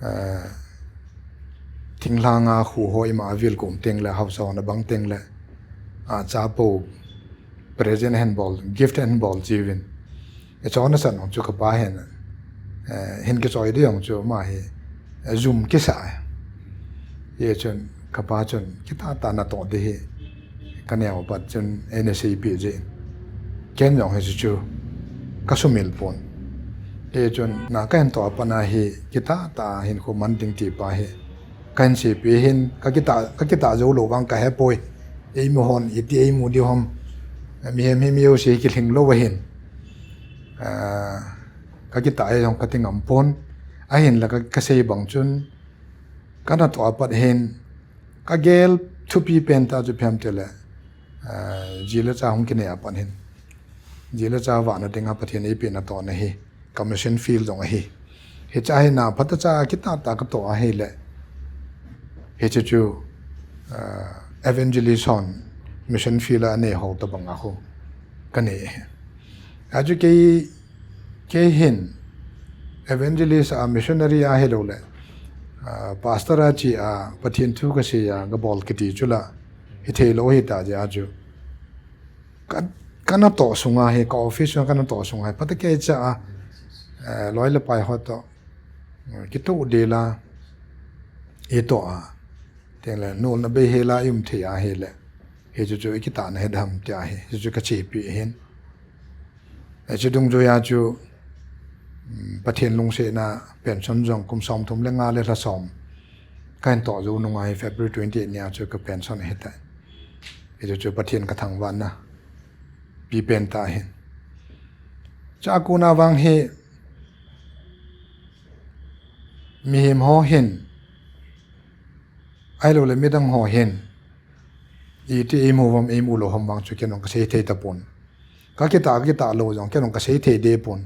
eh, thinglhang a kho ho ima avil kom teng le, haosa ho ana bang teng le, achapo present ahin bol, gift ahin bol jiuvin. Hiche chona san jong chu kapa hin, eh, hin kichoi ding jong chu ama hi, eh, jum kisa. Hichun kapa chun kitah tah natoh ding hi kaneo a pat chun eina seipeh jin. Ken jong hichu chu kasumil pon. Hichun na kahin toh a pat a hi kitah tah hinkho man ding ti pa hi kahin seipeh hin, kakitah, kakitah jou lou vang kahepoi. Eimi hon iti eimu diu ham. Mihem hi mi jouse kilhing lou ahin. Ah, kakitah e jong kati ngam pon. Ahinla ka, kasei bang chun, kanatoh a pat hin, kagel thupi pen tah chu ipi ham tile, ah, ji le cha hung kinei a pat hin, ji le cha vahna dinga Pathen in eipeh natohna hi ka mission field jong ahi. Hiche a hi na phatah cha kitah tah katoh ahile, hiche chu, ah, evangelist hon mission field a anei ho tobang a khu kanei ahi. Achu kei, kei hin evangelist a, missionary ahilou le, ah, pastor a che a, Pathen thu kasei a, kabol kiti chu la hithei lou hita jeh a chu. Ka, kanatoh sunga hi, ka office sunga kanatoh sunga hi, phatah kei cha a, eh, loi le pai ho toh, eh, kitoh ding la, itoh a, teng le, nolna bei hel a i um thei ahile, hichu chu i kitahna hi dam ti ahi, hichu chu kachepi ahin. Hiche dungjuia chu, um, Pathen lungsetna pension jong kum somthum le nga le lha som kahin toh jou nunga hi February twenty-eight nia chu ka pension ahitai. Hichu chu Pathen kathangvahna pi pen tah ahin. Chua kona vang hi mihem ho hin, ahilou le midang ho hin, iti eimu vam, eimu lou ham vang chu ken jong kasei thei tapon. Kakitah, kitah lou jong ken jong kasei thei deh pon.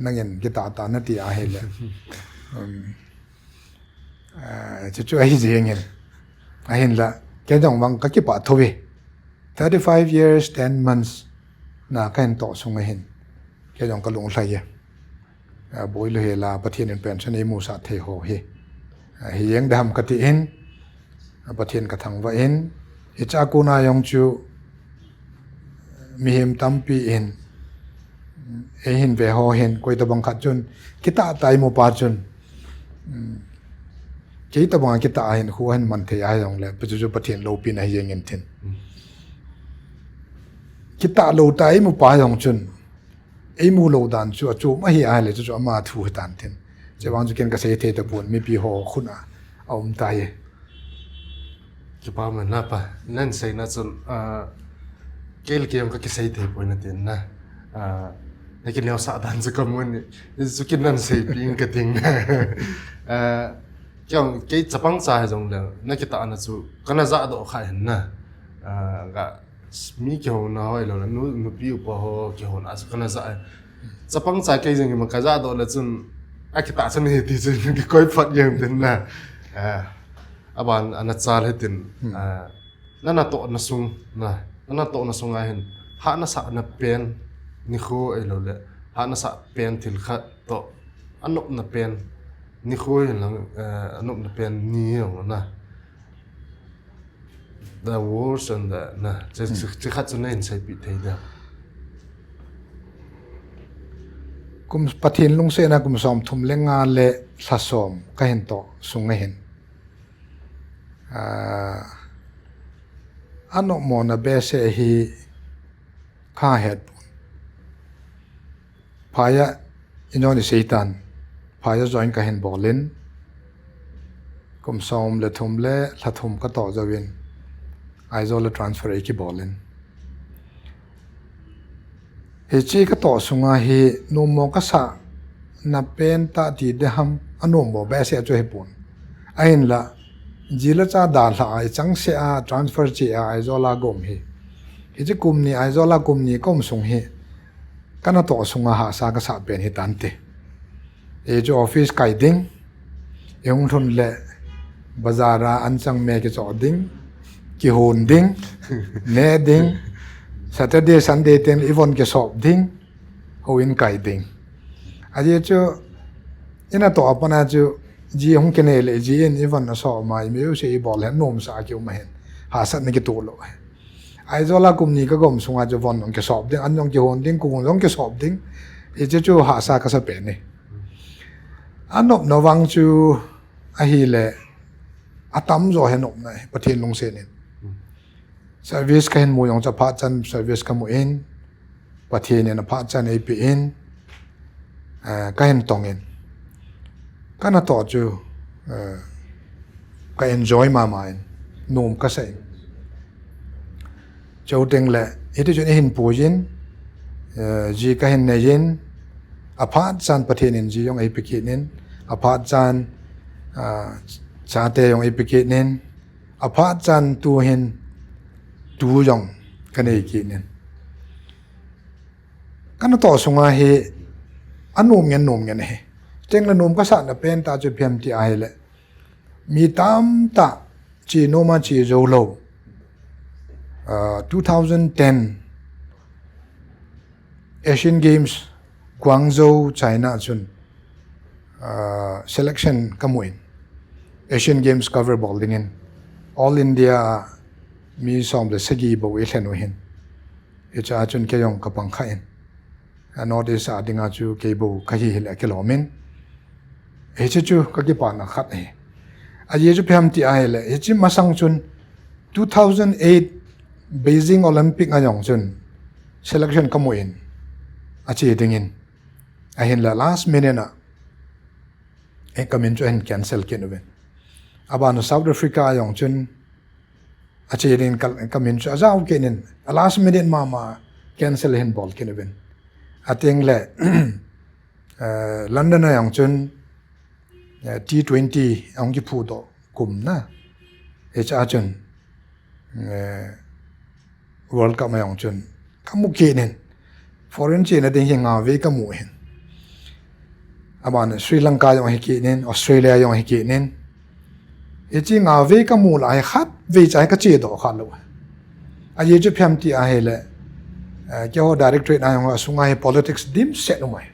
Nangin kitah tah nati ahile, um, ah, chu chu ahi jeng in. Ahinla, ken jong vang kakipah thou ve. Thirty-five years, ten months na kahin toh sunga hin, ken jong kalung lhai e. Ah, boilou hel a Pathen in pension eimusah thei ho hi, ah, hi jeng dam kati in, ah, Pathen kathangvah in, hichea kona jong chu mihem tampi in eihin ve ho hin, koi tobang khat chun kitah tah eimu pa chun, um, kei tobang a kitah a hin khu ahin man thei ahi jongle, hichu chu Pathen loupina hi jeng in tin. Kitah lou tah eimu pa jong chun eimu lou dan chu achom ahi ahile, chu chu ama thu hitan tin. Chuvang chu ken kasei thei tapon, mipi ho khut a aum tai. Kipa man na pa, nahin seina chun, ah, kei le kei jong kakisei thei poi natin na. Ah, nakineosah dan chu kamu in, hichu ken nahin seipeh in kating na. Ah, kei jong, kei chapang cha hijongle, nakitahna chu kana jahdoh kha hin na. Ah, ga, mi kihouna ho ahilou le, nu, nupi upa ho kihouna chu kana ja e. Chapang cha kei jeng ima kajahdoh le chun, akitah chan ahi ti chu kikoi phat jeng tin na. Ah, aban ana chal hitin, hmm, ah, nanatohna sung na, nanatohna sunga hin, hahna sahna pen, nikho ahilou le, hahna sah pen thil khat toh, anopna pen, Nikho hin lang, eh, anopna pen ni jong na. The worst and the, na, chi, chi, chi khat chu nahin seipeh thei diam? Kum Pathen lungsetna kum somthum le nga le lha som kahin toh sunga hin, ah, anopmona behseh hi kahet pon. Phaiya, injong iseitan. Phaiya join kahin bolin. Kum som le thum le lha thum katoh jouvin, Aizawl a transfer eikibol in. Hiche katoh sunga hi nommo kasahna pentah ti ding ham, anommo behseh chu hipon. Ahinla, ji le cha dalha a ichangseh a transfer cheh a Aizawl a kaum hi, hiche kum ni Aizawl a kum ni kaum sung hi, kanatoh sunga hahsa kasah pen hitante. Hichu office kai ding, ihung lhun le bazar a anchang me kichoh ding, kihon ding, neh ding, Saturday, Sunday teng ivon kisop ding, houin kai ding. Ajeh chu, inatoh a pat a chu, ji hung kinei le ji in ivon aso ma, imeu se ibol le nomsah a kium ahin. Hahsatna kitoh lou ahi. Aizawl a kum ni kakaum sunga chu von jong kisop ding, an jong kihon ding, kihon jong kisop ding. Hiche chu hahsa kasa pen e. Anopna vang chu ahile, atamjo hi nopna e, Pathen lungset in. Service kahin mu jong chu aphat chan service kamu in, Pathen in aphat chan eipeh in, eh, kahin tong in. Kanatoh chu, eh, ka enjoy mama in, nom kasah in. Chuteng le, hiti chun eihin puiyin, eh, ji kahin neiyin, aphat chan Pathen in ji jong eipe kit in, aphat chan, ah, chate jong eipe kit in, aphat chan tuhin tu jong kanei kit in. Kanatoh sunga hi anom ngen nom ngen ahi. Chuteng le nom kasahna pentah chu ipi ham ti ahile, mi tamtah che nom a che jou lou, ah, two thousand ten Asian Games Guangzhou, China chun, ah, selection kamu in, Asian Games cover bol dingin, All India mi som le sagi bou eilhen u ahin. Hichea chun kei jong kapang kha in. A North East a dinga chu kei bou kahi hile kilom in. Hiche chu kakipana khat ahi. Ajeh chu ipi ham ti ahile, hiche masang chun two thousand eight Beijing Olympic a jong chun selection kamu in, ache dingin. Ahinla last minute a, eh, kamin chu ahin cancel kit uvin. Aban South Africa a jong chun ache dingin ka, kamin chu ajao kit in, a last minute mama cancel ahin bol kit uvin. Ateng le, eh, London a jong chun, eh, T twenty ahung kiphudoh kum na. Hichea chun, eh, World Cup a jong chun kamu kit in, foreign chena ding hi nga vei kamu ahin. Aban Sri Lanka jong ahi kit in, Australia jong ahi kit in. Hiche nga vei kamu lai hi khatvei cha hi kachedoh kha lou. Ajeh chu ipi ham ti ahile, eh, keiho directorate a jong asunga hi politics dimset um ahi.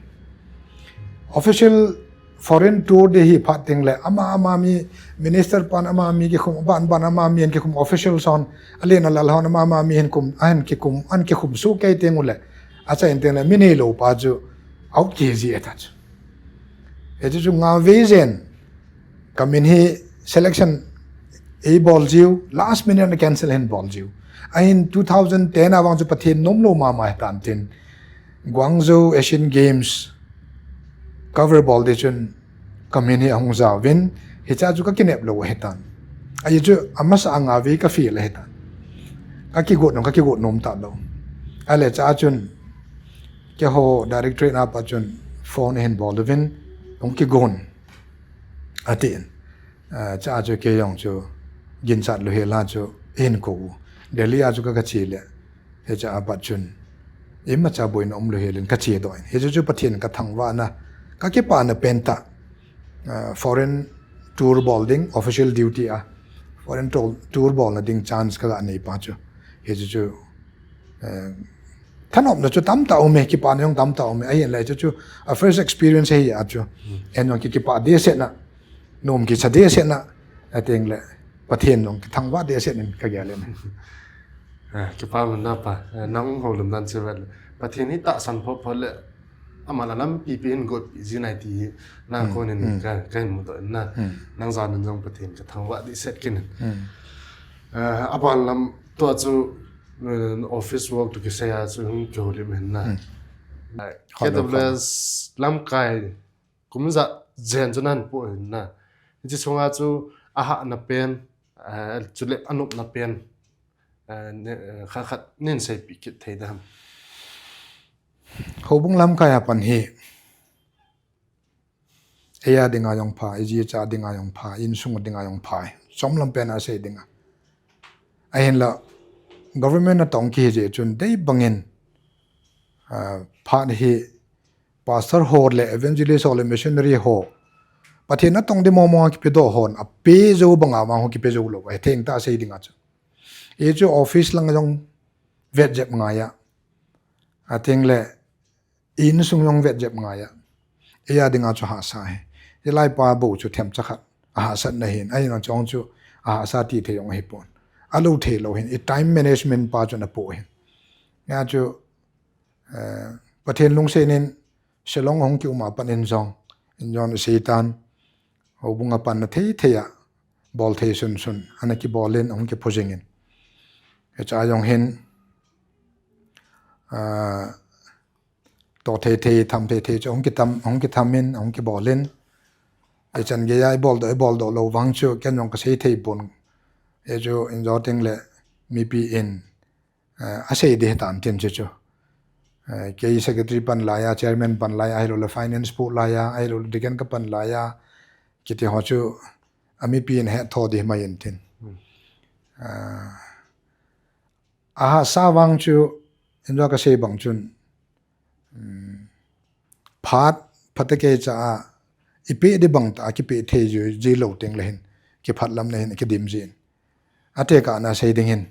Official foreign tour ding hi phat teng le, ama, ama mi, minister pan ama mi kikhum, ban, ban ama mi ahin kikhum, official hon, alen alal hon ama, ama mi ahin kum, ahin kikum, ahin kikhum soh kei teng ule, achaina teng le, mi neilou pa chu out kiji ahi ta chu. Hiche chu nga vei jen, kamin hi selection eibol jiu, last minute a cancel ahin bol jiu. Ahin two thousand ten a vang chu Pathen nomlou mama ahi tan tin, Guangzhou Asian Games cover bol ding chun kamin hi ahung jaovin, hichea chu kakinep lou ahi tan. Ajeh chu amasa a nga vei kafail ahi tan. Kakigot nom, kakigot nom talou. Ahile chea chun keiho directorate a pa chun phone ahin bol uvin, hung kigon, atin. Ah, chea chu kei jong chu ginchat lou hel a chu eihin kou u. Delhi a chu ka, kache le, hichea pat chun imacha boina umlou hel in kachedoh in. Hiche chu Pathen kathangvahna, kakipana pentah, ah, foreign tour bol ding, official duty a foreign tour, tour bolna ding chance kaga nei pa chu. Hiche chu, eh, Thanopna chu tamtah um e, kipana jong tamtah um e. Ahin le chu chu a first experience ahi a chu. Eiho jong ki, kipa dehset na, nom kicha dehset na, ating le Pathen jong kithangvah dehset in kagel in. Ah, kipa mun da pa. Eh, nang houlim dan chu vet le. Pathen hi tahsan pho pho le. Ama la lampi pi in got pi ji nai ti hi. Na ko nin ka, ka hin mudoh in na. Nang jan in jong Pathen kathangvah dehset kit in. Eh, aban lam tua chu, eh, office work to kisei a chu hung kihoulim hin na. Ai, K W S lamkai kum ja jen chu nahin po hin na. Hiche sunga chu ahahna pen, eh, chule anopna pen, eh, ne, eh, khat khat nin seipeh kit thei dem. Houbung lamkai a pan hi, eia dinga jong pha, iji cha dinga jong pha, insung dinga jong pha. Chomlam pen a sei dinga. Ahinla, government a tong kihi jeh chun, dei bangin, ah, phat hi, pastor ho le, evangelist ho le, missionary ho. Pathen a tong ding mong mong a kipedoh hon, ape jou banga vang ho kipe jou lou, atheng tah sei dinga chu. Ei chu office lang jong vet jep ngai a. Ating le, insung jong vet jep ngai a. Eia dinga chu hahsa hi. Hilai pa bou chu themcha khat. Ahahsatna hin. Ahin achong chu ahahsa ti thei jong ahipon. Alou thei lou hin. I time management pa chu napo hin. Nia chu, eh, Pathen lungset in Shillong hung kium a pat in jong. In jong Satan. Houbung a panna thei thei a. Bol thei sun sun. Ana kibol in hung kiphu jing in. Hicha jong hin. Ah, to thei thei, tham thei thei chu hung kitham, hung kitham in, hung kibol in. Ichan geiya ibol doh, ibol doh lou vang chu, ken jong kasei thei pon. Ei chu injo teng le mipi in, eh, asei ding hitan tin chu chu. Eh, kei secretary pan laiya, chairman pan laiya, ahilou le finance pu laiya, ahilou le deacon ka pan laiya, kiti ho chu, amipi in hetthou ding mai in tin. Ah, ahahsa vang chu, injo kasei bang chun, um, phat, phatecha a, ipe ding bang tah a kipe thei ji, ji lou teng le hin, kiphatlamna hin, kidim jin. Atekah na sei ding hin.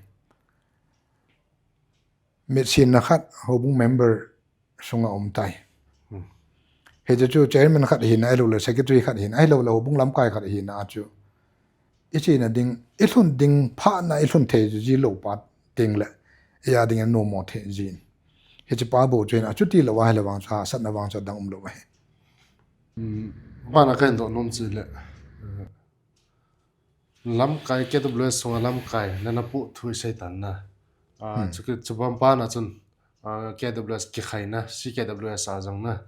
Mitsinna khat, houbung member sunga um tai. Hichu chu chairman khat hina, ahilou le secretary khat hina, ahilou le houbung lamkai khat hina a chu. Ichena ding, ilhun ding, phatna ilhun thei ji lou pa teng le, eia ding in nomo thei jin. Hiche pa bou chu hin, achuti lou ahile vang chu, hahsatna vang chu adang um lou ahi. Hmm, bana kahin doh nom chu le, eh, lamkai K W S sunga lamkai nana poh thu isei tan na. Ah, chu ki, chu bang pana chun, ah, K W S kikhaina, C K W S a jong na.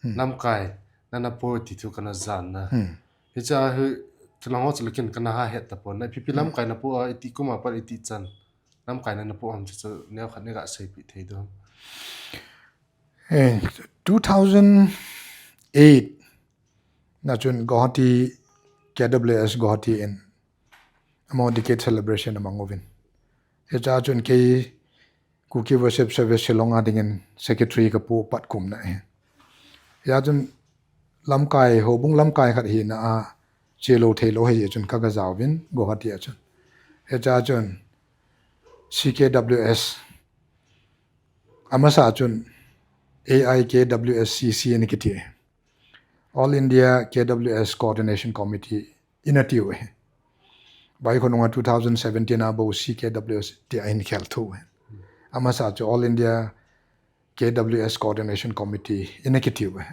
Lamkai nana poh ti thu kana jan na. Hicha hi, chulang ho chu le ken kana ha het tapon na. Ipi pi lamkai napoh a, iti kum a pat iti chan. Lamkai nana poh ham chu chu neo khat nei ga seipeh thei diu ham. Eh, two thousand eight na chun Guwahati, K W S Guwahati in amaho decade celebration amang uvin. Hicha chun kei Kuki Worship Service Shillong a dingin secretary kapoh pat kum na hi. Hia chun lamkai, houbung lamkai khat hina a, chelou theilou hi chun ka, ka jaovin, Guwahati a chun. Hicha chun C K W S, amasa chun A I K W S C C ana kiti. All India K W S Coordination Committee ina tiu hi. Bai khonunga two thousand seventeen a bou C K W S tia ahin khel thu hi. Amasa chu All India K W S Coordination Committee ina kitiu hi.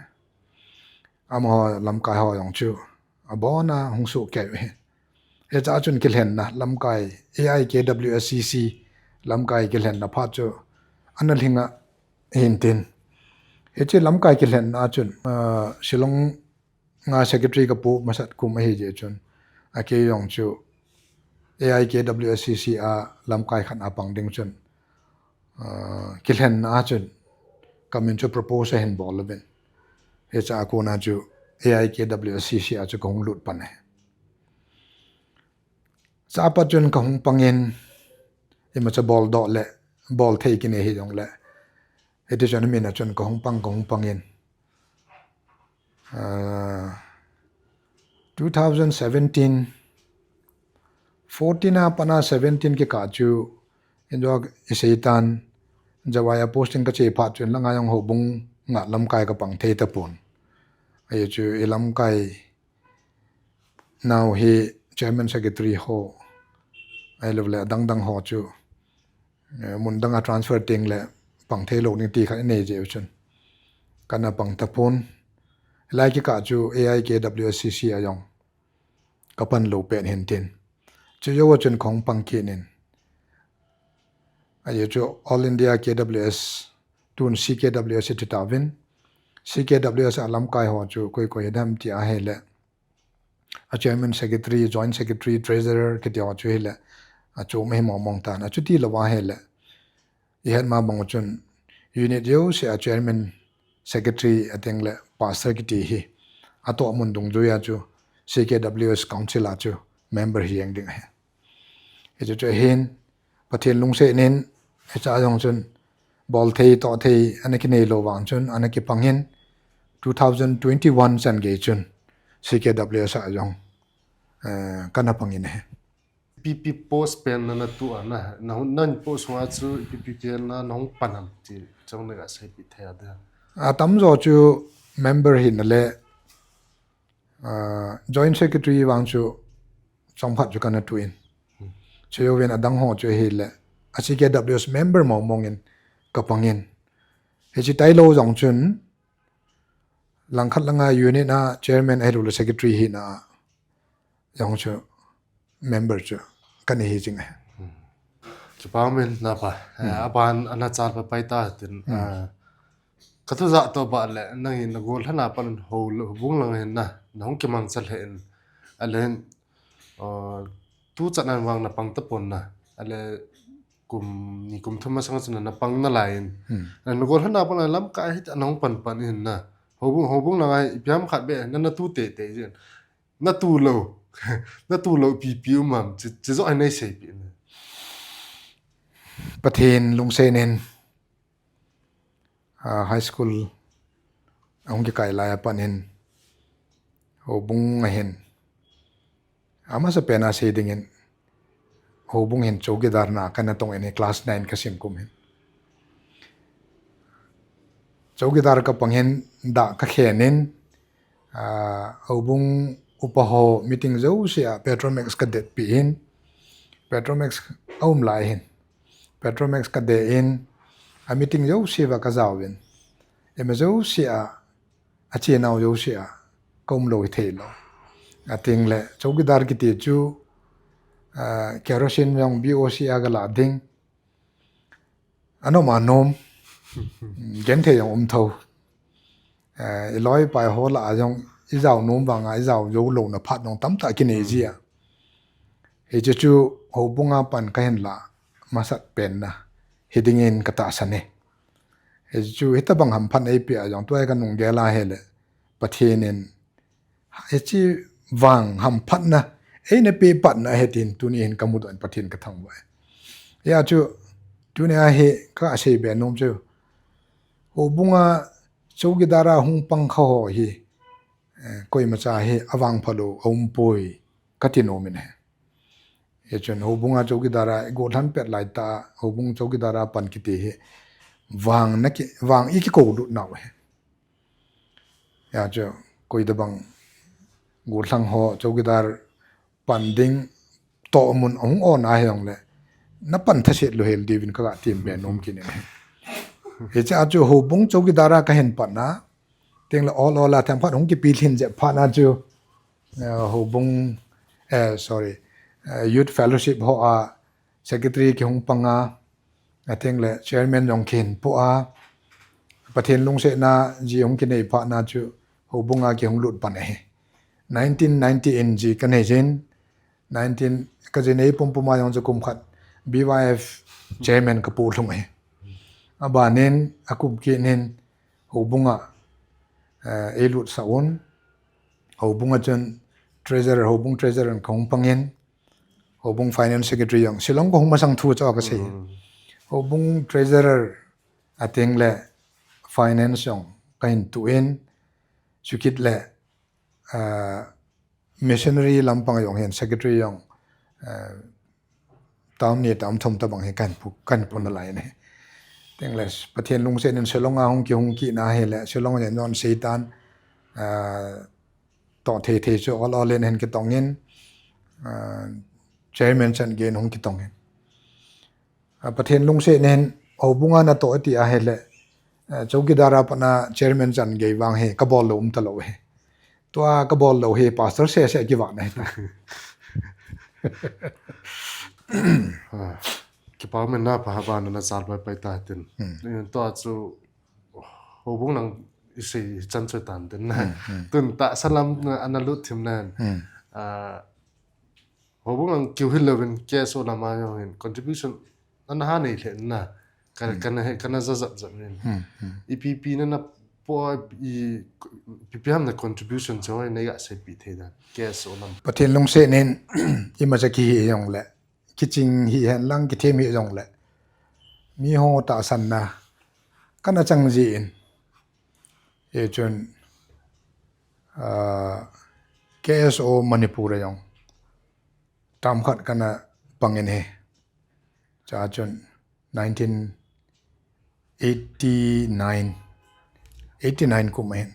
Amaho lamkai ho jong chu abona hung sohkei u hi. Hicha chun kilhenna lamkai A I K W S C C lamkai kilhenna phat chu ana lhinga hin tin. Hiche lamkai kilhenna chun, ah, Shillong nga secretary kapoh masat kum ahi jeh chun. Akei jong chu A I K W S C C a lamkai khat a pang ding chun. Ah, kilhenna a chun kamin chu propose ahin bol uvin. Hicha a kona chu A I K W S C C a chu kahung lut pan ahi. Cha pat chun kahung pangin, imacha bol doh le, bol thei kinei hijongle. Hiti chun amin a chun kahung pang, kahung pangin. Ah, two thousand seventeen, fourteen a pat a seventeen kikah chu, injo iseitan, Jawai a posting kache phat chun langa jong houbung nga lamkai kapang thei tapon. Ahi chu i lamkai nau hi chairman secretary ho, ahilouleh adang dang ho chu, eh, mun danga transfer teng le pang thei lou ding ti khat inei jeh u chun kana pang tapon. Lai kikah chu A I K W S C C a jong kapan lou pen hin tin. Chu jou a chun kahung pang kit in. Ahi chu All India K W S, tun C K W S iti tauvin. C K W S a lamkai ho chu koi koi ham ti ahile, a chairman secretary, joint secretary, treasurer kiti ho chu hile, achom hi mong mong tan. Achuti lou ahile, i het ma bang u chun unit jouse a chairman, secretary, ateng le pastor kiti hi atoh mun dungjui a chu C K W S council a chu member hi jeng ding ahi. Hichu chu ahin, Pathen lungset in, hiche a jong chun bol thei, toh thei ana kinei lou vang chun ana kipang in, two thousand twenty-one chan gei chun C K W S a jong, eh, kana pang in ahi. Ipi ipi post pen na na tu a na, na, na post sunga chu ipi ipi pen na na hung pan ham ti chong na ga seipeh thei a dia. Atamjo chu member hina le, ah, joint secretary vang chu chomkhat chu kana tu in. Chujouvin adang ho chu ahile, a C K W S member mong mong in kapang in. Hiche tailou jong chun, langkhat langa unit a chairman ahilouleh secretary hina jong chu member chu kana hi jing ahi. Kipa um in napa, eh, aban ana chal pa pai ta tin, ah, ka thu ja to ba le, nangin na gollhang a pan houbung lang hin na, na hung kimang chal he in, ale hin, ah, tu chan an vang na pang tapon na, ale kum ni kum thum masang chun na pang nalai in. Hmm. Na gollhang a pan lamkai hi ta na hung pan pan in na. Houbung, houbung lang a ipi ham khat be, na, na tu tei tei jin. Na tu lou. Na tu lou ipi ipi um ham, chi, chi jo ai nei seipeh in. Pathen lungset in, ah, high school ahung kikai lai a pan in, houbung a hin, amasa pen a sei ding in, houbung hin chowkidar na kana tong in, class nine kasim kum hin. Chowkidar kapang hin, dah kakhen in, ah, houbung upa ho meeting jouse a Petromax kadet peh in, Petromax aum lai hin, Petromax kade in, a meeting jouse va kajao in, ima jouse a, achenau jouse a, kaum lou hi thei lou. Ateng le, chowkidar kiti chu, ah, kerosene jong B O C a kala ding. Anom anom. Genthei jong um tho. Eh, i loi pai ho lah a jong i jao nom vang a, i jao jou louna phat jong tamtah kinei ji a. Hiche chu houbung a pan kahin lah masat pen na hi ding in katahsan e. Hiche chu hitabang hamphatna eipeh a jong tua hi kanung gel a hile Pathen in hiche vang hamphatna eina peh patna ahi tin tuni hin kamudoh in Pathen kathangvah e. Hijeh chun tuni a hi kasei be nom chu, houbung a chowkidar a hung pang kha ho hi, eh, koimacha hi avangpha lou aumpoi kati nom in ahi. Hichun houbung a chowkidar a i gollhang pet lai tah a houbung chowkidar a pan kiti hi vang na ki, vang i kikou lut nau ahi. Hijeh chun koitabang gollhang ho chowkidar pan ding toh mun ahung on a hijongle na pan thaset lou hel diuvin kaga tem be nom kit in ahi. Hiche a chu houbung chowkidar a kahin pan a, teng le ol ol a themkhat hung kipe lhin jep phat na chu, eh, houbung, eh, sorry, eh, Youth Fellowship ho a secretary kihung pang a, ateng le chairman jong kihin poh a, Pathen lungsetna ji hung kinei phat na chu houbung a kihung lut pan ahi. Nineteen ninety in ji kanei jin, nineteen, kaji nei pumpum a jong chu kum khat B Y F chairman kapoh lhung ahi. Aban in akum kit in houbung a, eh, eilut sah un, houbung a chun treasurer, houbung treasurer in kahung pang in, houbung finance secretary jong, Shillong kahung masang thu chu kasei. Houbung treasurer ateng le finance jong kahin tu in, chukit le, ah, missionary lampang jong hin secretary jong, ah, term ni term thum tabang hi kahin pu, kahin pu nalai in ahi. Tengle Pathen lungset in Shillong a hung kihung kit na ahile, Shillong a jen jon seitan, ah, toh thei thei chu ol ol in hin kitong in, ah, chairman chan gei in hung kitong in. Ah, Pathen lungset in houbung a natoh ti ahile, ah, chowkidar a pat na chairman chan gei vang hi kabol lou um talou hi. Tua kabol lou hi pastor sese kivah na hita. Ah, kipa um in na pha ba na na chal pai pai ta tin. Hmm. Tua chu houbung lang i sei chan chu tan tin na. Hmm, hmm. Tun tahsa lam na ana lut thim na. Hmm. Ah, houbung lang kiu hil louvin K S O lam a jong hin contribution ana ha nei lheh na. Ka, hmm, kana he, kana ja jap jap in. Hmm, hmm. Ipi pi na na po i, ipi pi ham na contribution chu hoi na ga sei pi thei dan. K S O lam. Pathen lungset in imacha kihi jong le, kiching hi hen lang, kithem hi jong le, mi ho tahsan na kana chang ji in. Hichun, ah, K S O Manipur a jong term khat kana pang in ahi. Chua chun nineteen eighty-nine, eighty-nine kum ahin.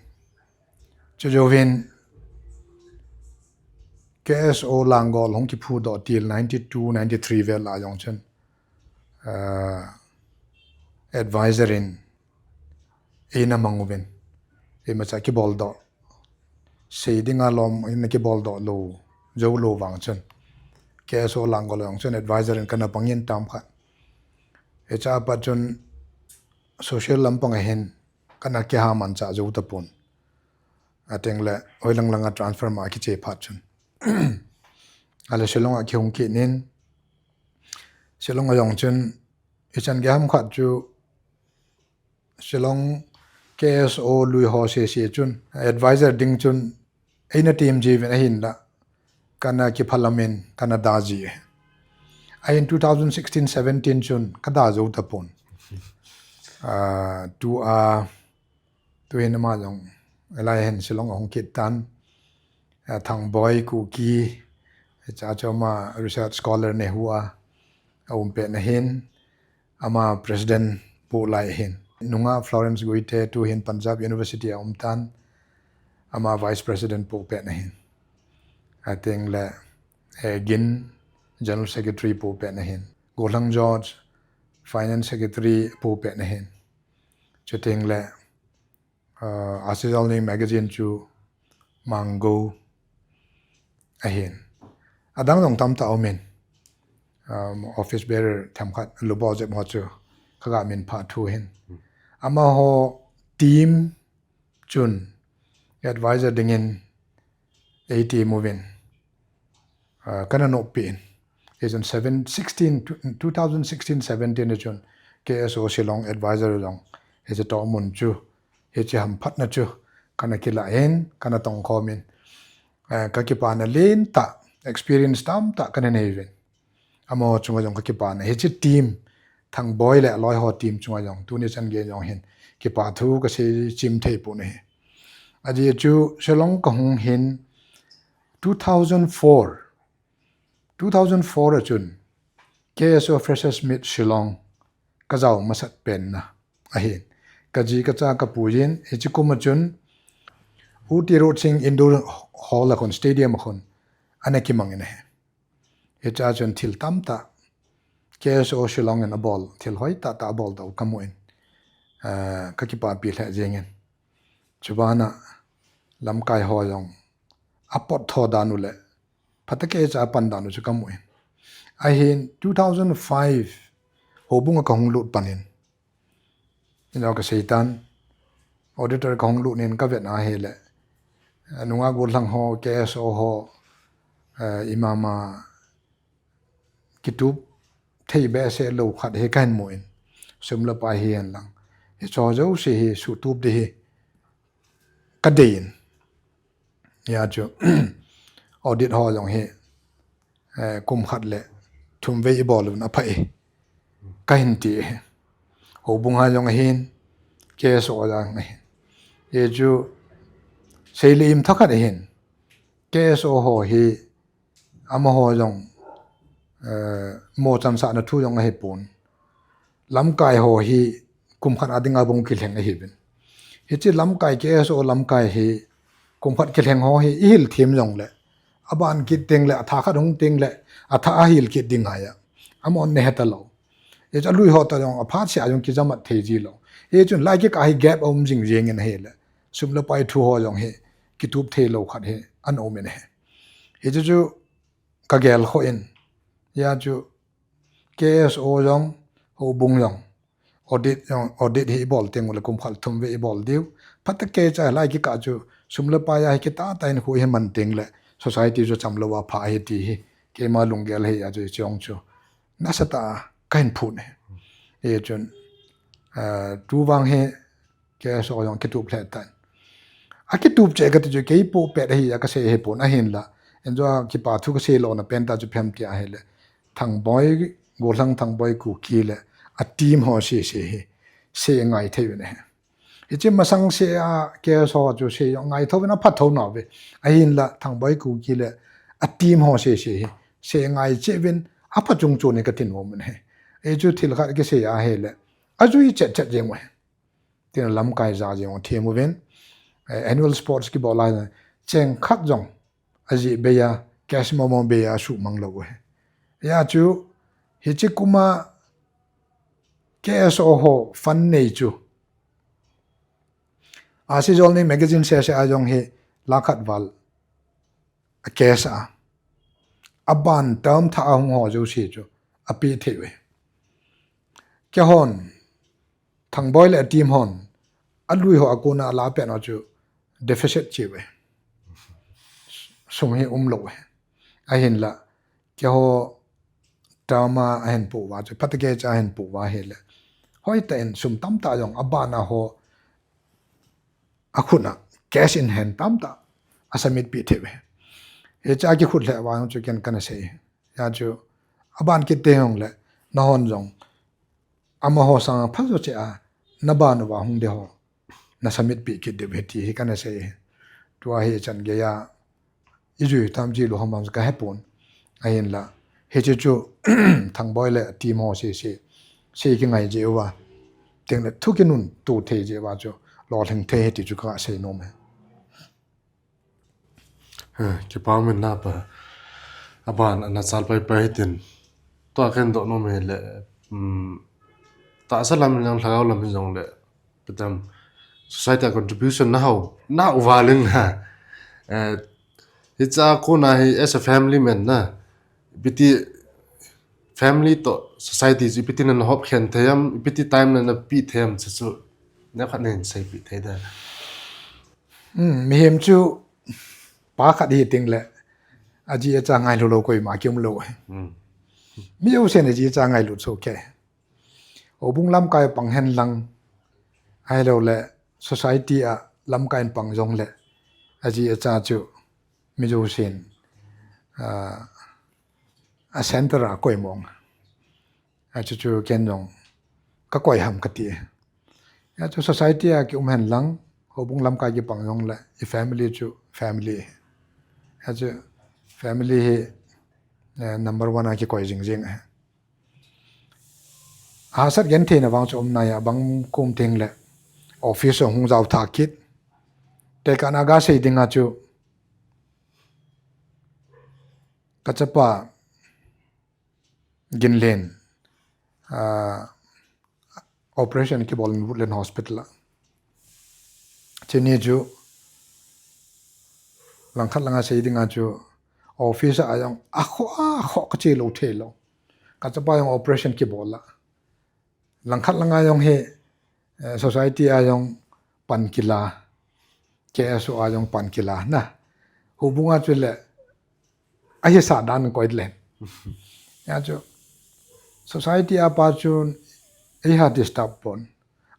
Chujouvin K S O Langol hung kiphu doh til ninety-two, ninety-three vel a jong chun, ah, advisor in eina mang uvin, imacha kibol doh, sei dinga lom in kibol doh lou, jou lou vang chun, K S O Langol jong chun advisor in kana pang in term khat. Hichea pat chun social lampang a hin kana kiha manchah jou tapon. Atengle, hoilang langa transfer ma kiche phat chun. Ahile Shillong a kihung kit in, Shillong a jong chun, ichan gei ham khat chu, Shillong K S O lui ho sese chun, advisor ding chun, eina tem ji uvin ahinla, kana kiphalam in, kana da ji. Ahin two thousand sixteen seventeen chun, kada jou tapon. Ah, tua, tuhin ama jong, elai hin Shillong a hung kit tan. Ah, Thangboi Kuki, hichea chu ama research scholar NEHU a, aum pet na hin, ama president poh lai hin. Nungah Florence Guite tuhin Punjab University a um tan, ama vice president poh pet na hin. Atengle, eh, Gin general secretary poh pet na hin. Gollhang George finance secretary poh pet na hin. Chutengle, ah, Ashish Jalnei magazine chu Mango ahin. Adang jong tamtah aum in. Um, office bearer themkhat Lubol Jep ho chu kaga min phah thu hin. Amaho team chun advisor dingin eitem uvin, ah, kana noppi in. Hichun seven, sixteen, two thousand sixteen seventeen chun K S O Shillong advisor jong hiche toh mun chu, hiche hamphatna chu kana kilah in, kana tongkhom in, ah, kakipana lentah, experience tamtah kana nei uvin. Amaho chunga jong kakipana. Hiche team, Thangboi le aloi ho team chunga jong, tuni chan gei jong hin, kipa thu kasei chim thei pon ahi. Ajeh chu Shillong kahung hin two thousand four, two thousand four a chun K S O Freshers Meet Shillong kajao masat pen na ahin. Kaji kacha kapu jin, hiche kum a chun U T Road Singh Indoor Hall a khun, stadium a khun, ana kimang in ahi. Hichea chun thil tamtah K S O Shillong in abol, thil hoitah tah abol toh kamu in, ah, kakipapi lheh jeng in. Chubana lamkai ho jong apot tho dan u le, phatah kei cha pan dan u chu kamu in. Ahin two thousand five houbung a kahung lut pan in. Ino kasei tan, auditor kahung lut in kavet na ahile, eh, nungah gollhang ho, K S O ho, eh, imama kitup thei behseh lou khat hi kahin mu in. Sum le pai hihen lang, hicho jouse hi suhtup ding hi kadei in. Hijeh chun audit ho jong hi, eh, kum khat le thum vei ibol un aphai, kahin ti. Houbung a jong ahin, K S O a jong ahin. Hichu seile im thakhat ahin. K S O ho hi amaho jong, eh, mo chansahna thu jong ahipon. Lamkai ho hi kum khat a dinga bung kilheng ahiuvin. Hiche lamkai K S O lamkai hi kum khat kilheng ho hi ihil them jongle, aban kit tengle, atha khat hung tengle, atha ahil kit ding ahi a. Amahon nahe talou. Hichu alui ho toh jong aphat seh a jong kijamat thei jilou. Hichun lai kikah hi gap aum jing jeng in ahile, sum le pai thu ho jong hi kitup thei lou khat hi ana um in ahi. Hichu chu kagel khoh in. Hijeh chun K S O jong, houbung jong, audit jong, audit hi ibol teng ule kum khat thum vei ibol diu. Phatah kei cha lai kikah chu sum le pai a hi kitah tah in khu hi man tengle society chu chamlou a pha ahi ti hi keima lunggel ahi a chu chong chu nasatah a kahin phut e. Hichun, ah, tuvang hi K S O jong kitup lheh tan. Akitup cheh kati chu kei po pet ahi a kasei ahipon ahinla. Enjo a kipa thu kasei lona pen tah chu ipi ham ti ahile, Thangboi, Gollhang Thangboi Kuki le a team ho sese hi sei ngai thei uvin ahi. Hiche masang seh a K S O chu sei jong ngai thou uvin apha thou nauve. Ahinla Thangboi Kuki le a team ho sese hi sei ngai cheh uvin apha chung chu ni kati nom in ahi. Hichu thil khat kisei ahile, ajui chet chet jeng uve. Tin lamkai ja jeng u them uvin. Eh, annual sports kibol a cheng khat jong ajih bei a, cash momo bei a suhmang lou uve. Hijeh chun, hiche kum a K S O ho fund nei chu, Ahsi Jolnei magazine sese a jong hi lakh khat val a cash a, aban term thah a hung ho jouse chu apeh thei uve. Keihon, Thangboi le a team hon, alui ho a kona ala pet ho chu deficit che uve. Sum hi umlou uve. Ahinla, keiho term a ahin po uva chu, phatah kei cha ahin po uva ahile, hoitah in sum tamtah jong abana ho akhut a cash in hand tamtah a submit peh thei uve. Hiche a kikhut lheh uva chu ken kana sei. Hijeh chun, aban kit teng jongle, nahon jong amaho sanga phajo cheh a naban uva hung ding ho na submit peh kit diu ahi ti hi kana sei. Tua hi chan geiya ijui tam jilou ham vang kahepon. Ahinla, hiche chu Thangboi le a team ho sese sei kingai jeh uva, tengle thu kinunto thei jeh uva chu lolhing thei ahi ti chu kasei nom e. Eh, kipa um in napa. Aban ana chal pai pai hitin. Tua kahin doh nom ahile, um, tahsa lam in jong, lhagao lam in jongle, ipi tam, society a contribution nahao, nahao uva leng na. Eh, hiche a kona hi as a family man na, ipi ti family toh society chu ipi ti na hop khen thei ham, ipi ti time na napeh thei ham, chu chu neokhat nahin seipeh thei dem? Hmm, mihem chu pa khat hi tengle, aji acha ngailu lou koima kium lou. Hmm. Mi jousen aji acha ngailut soh kei. Houbung lamkai pang hen lang, ahilouleh society a lamkai in pang jongle, aji acha chu mi jousen, ah, a center a koi mong. Achu chu ken jong kakoi ham kati. Achu society a kium hen lang, houbung lamkai kipang jongle, i family chu family. Achu family hi, eh, number one a kikoi jing jing. Ahahsat gentheina vang chu um nai a, bang kum tengle office hung jao tha kit. Tekahna a gasei dinga chu, kachapa Ginlen, ah, operation kibol in Woodland Hospital a. Chuni chu, langkhat langa sei dinga chu, office a jong, akhoh, akhoh kache lou thei lou. Kachapa jong operation kibol a. Langkhat langa jong hi, eh, society a jong pan kila, K S O a jong pan kila na. Houbung a chule, ahisah dan koi le. Hijeh chun, society a pa chun, eiha disturb pon.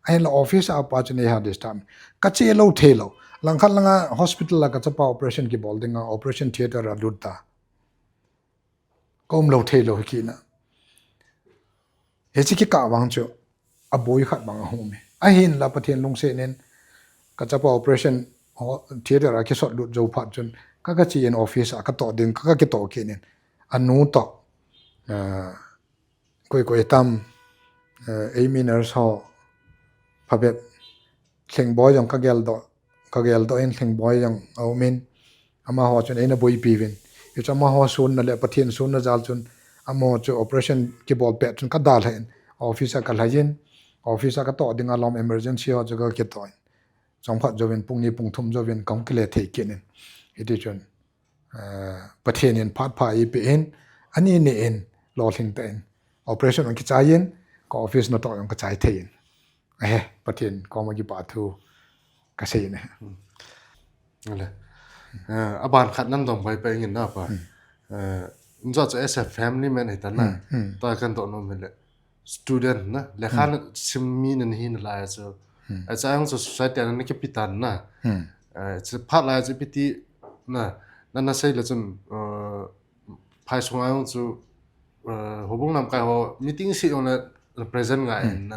Ahinla office a pa chun eiha disturb. Kache lou thei lou. Langkhat langa hospital a kachapa operation kibol dinga operation theater a lut ta. Ka um lou thei lou hi kina. Hiche kikah vang chu, aboi khat bang ahung um e. Ahinla Pathen lungset in, kachapa operation ho-, theater a kisot lut jou phat chun, ka, kache in office a katoh ding, ka, kakitoh kit in. Anu toh, ah, koi koi tam, eh, eimi nurse ho, phabep Lhingboi jong ka geldoh, ka geldoh in Lhingboi jong aumin, amaho chun eina boipi uvin. Hichu amaho sunna le Pathen sunna jal chun amaho chu operation kibol pet chun ka dalhan office a ka lhai in, office a ka toh dinga lom emergency ho chu ka kitoh in. Chomkhat jouvin pung ni pung thum jouvin kahung kile thei kit in. Hiti chun Pathen in phat pha eipeh in, ani ni in lolhing tah in operation jong kichai in, ka office natoh jong ka chai thei in. Ahe, Pathen koma kipa thu ka sei in ahi. Aban khat nan dong pai pai ngin na pa. Njo chu as a family man hitan na. Tua kan doh nom le student na, lekha na sim mi na hi na lai chu. Acha ang chu society na kipitan na. Chu phat lai chu piti na, na na sei le chun phai sunga jong chu houbung lamkai ho meeting si jong le present ngai in na.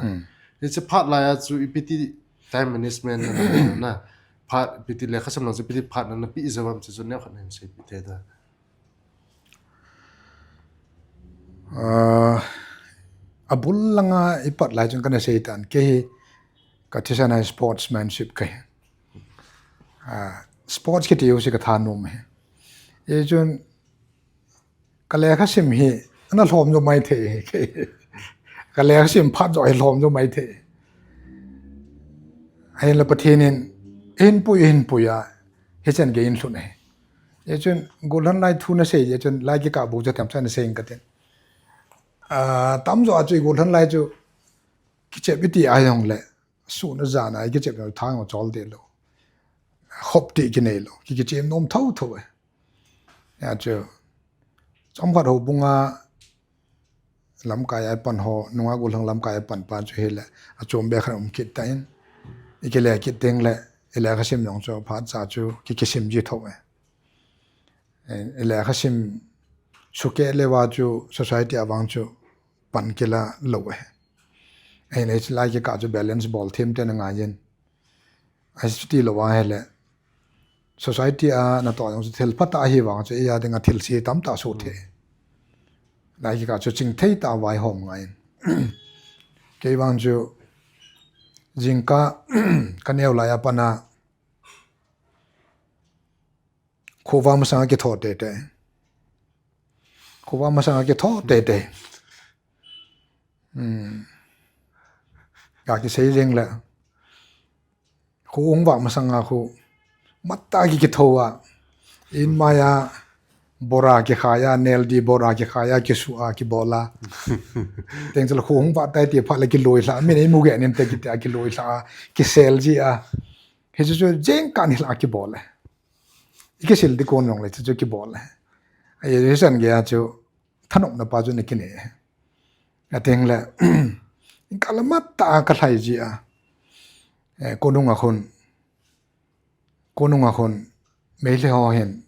Hiche phat lai a chu ipiti time management na, na phat ipiti lekha sim lang chu ipiti phat na na pi ijawam chu chu neo khat na sei pi te da. Abul langa ipat lai chun kana sei tan, kei hi ka thisan a sportsmanship kahi. Sports kiti u si ka thanom hi. Hichun ka lekha sim hi ana lhom jo mai thei hi. Ka lekha sim phat jo hi lhom jo mai thei. Ahinla Pathen in hin pui hin pui a hichan gei in lhun ahi. Hichun gollhang lai thu na sei, hichun lai kikah bu chu tam chan na sei ka tin. Tamjo a chu gollhang lai chu kichep iti a jong le, sun a jan a kichep jong thang chol de lo. Hop ti kinei lo. Ki kichem nom tho tho e. Ya chu. Chomkhat houbunga lamkai a pan ho, nunga gollhang lamkai a pan pa chu hile, achom be khat um kit ta in. Ikile kit teng le, ilekha sim jong chu phat cha chu ki kisim ji tho e. Ilekha sim sukeh le va chu society a vang chu pan kila lo e. Ahin hiche lai kikah chu balance bol them te na ngai in. Ahi chu ti lo va hile, society a natoh jong chu thil phatah ahi vang chu eia dinga thilse tamtah soh thei. Lai kikah chu chingthei tah a vaihom ngai in. Kei vang chu jingkah ka neo lai a pat a khovah masanga kitho teitei. Khovah masanga kitho teitei. Ka kisei jeng le, kho hung vah masanga khu matah a ki kitho a, in mai a bora kikhai a, neldi bora kikhai a, kisu a, kibol a. Teng chu le kho hung vah tai ti phat le kiloi lha, min eimu geh nin te kiti a kiloi lha a, kisel ji a. Hichu chu jingkah ni lha kibol e. Ikisil di kon jong le chu chu kibol e. Ahi, hichan gei a chu thanopna pa chu na kinei. Ateng le, kalamat tah a ka lhai ji a. Konung a khun, konung a khun Meitei ho hin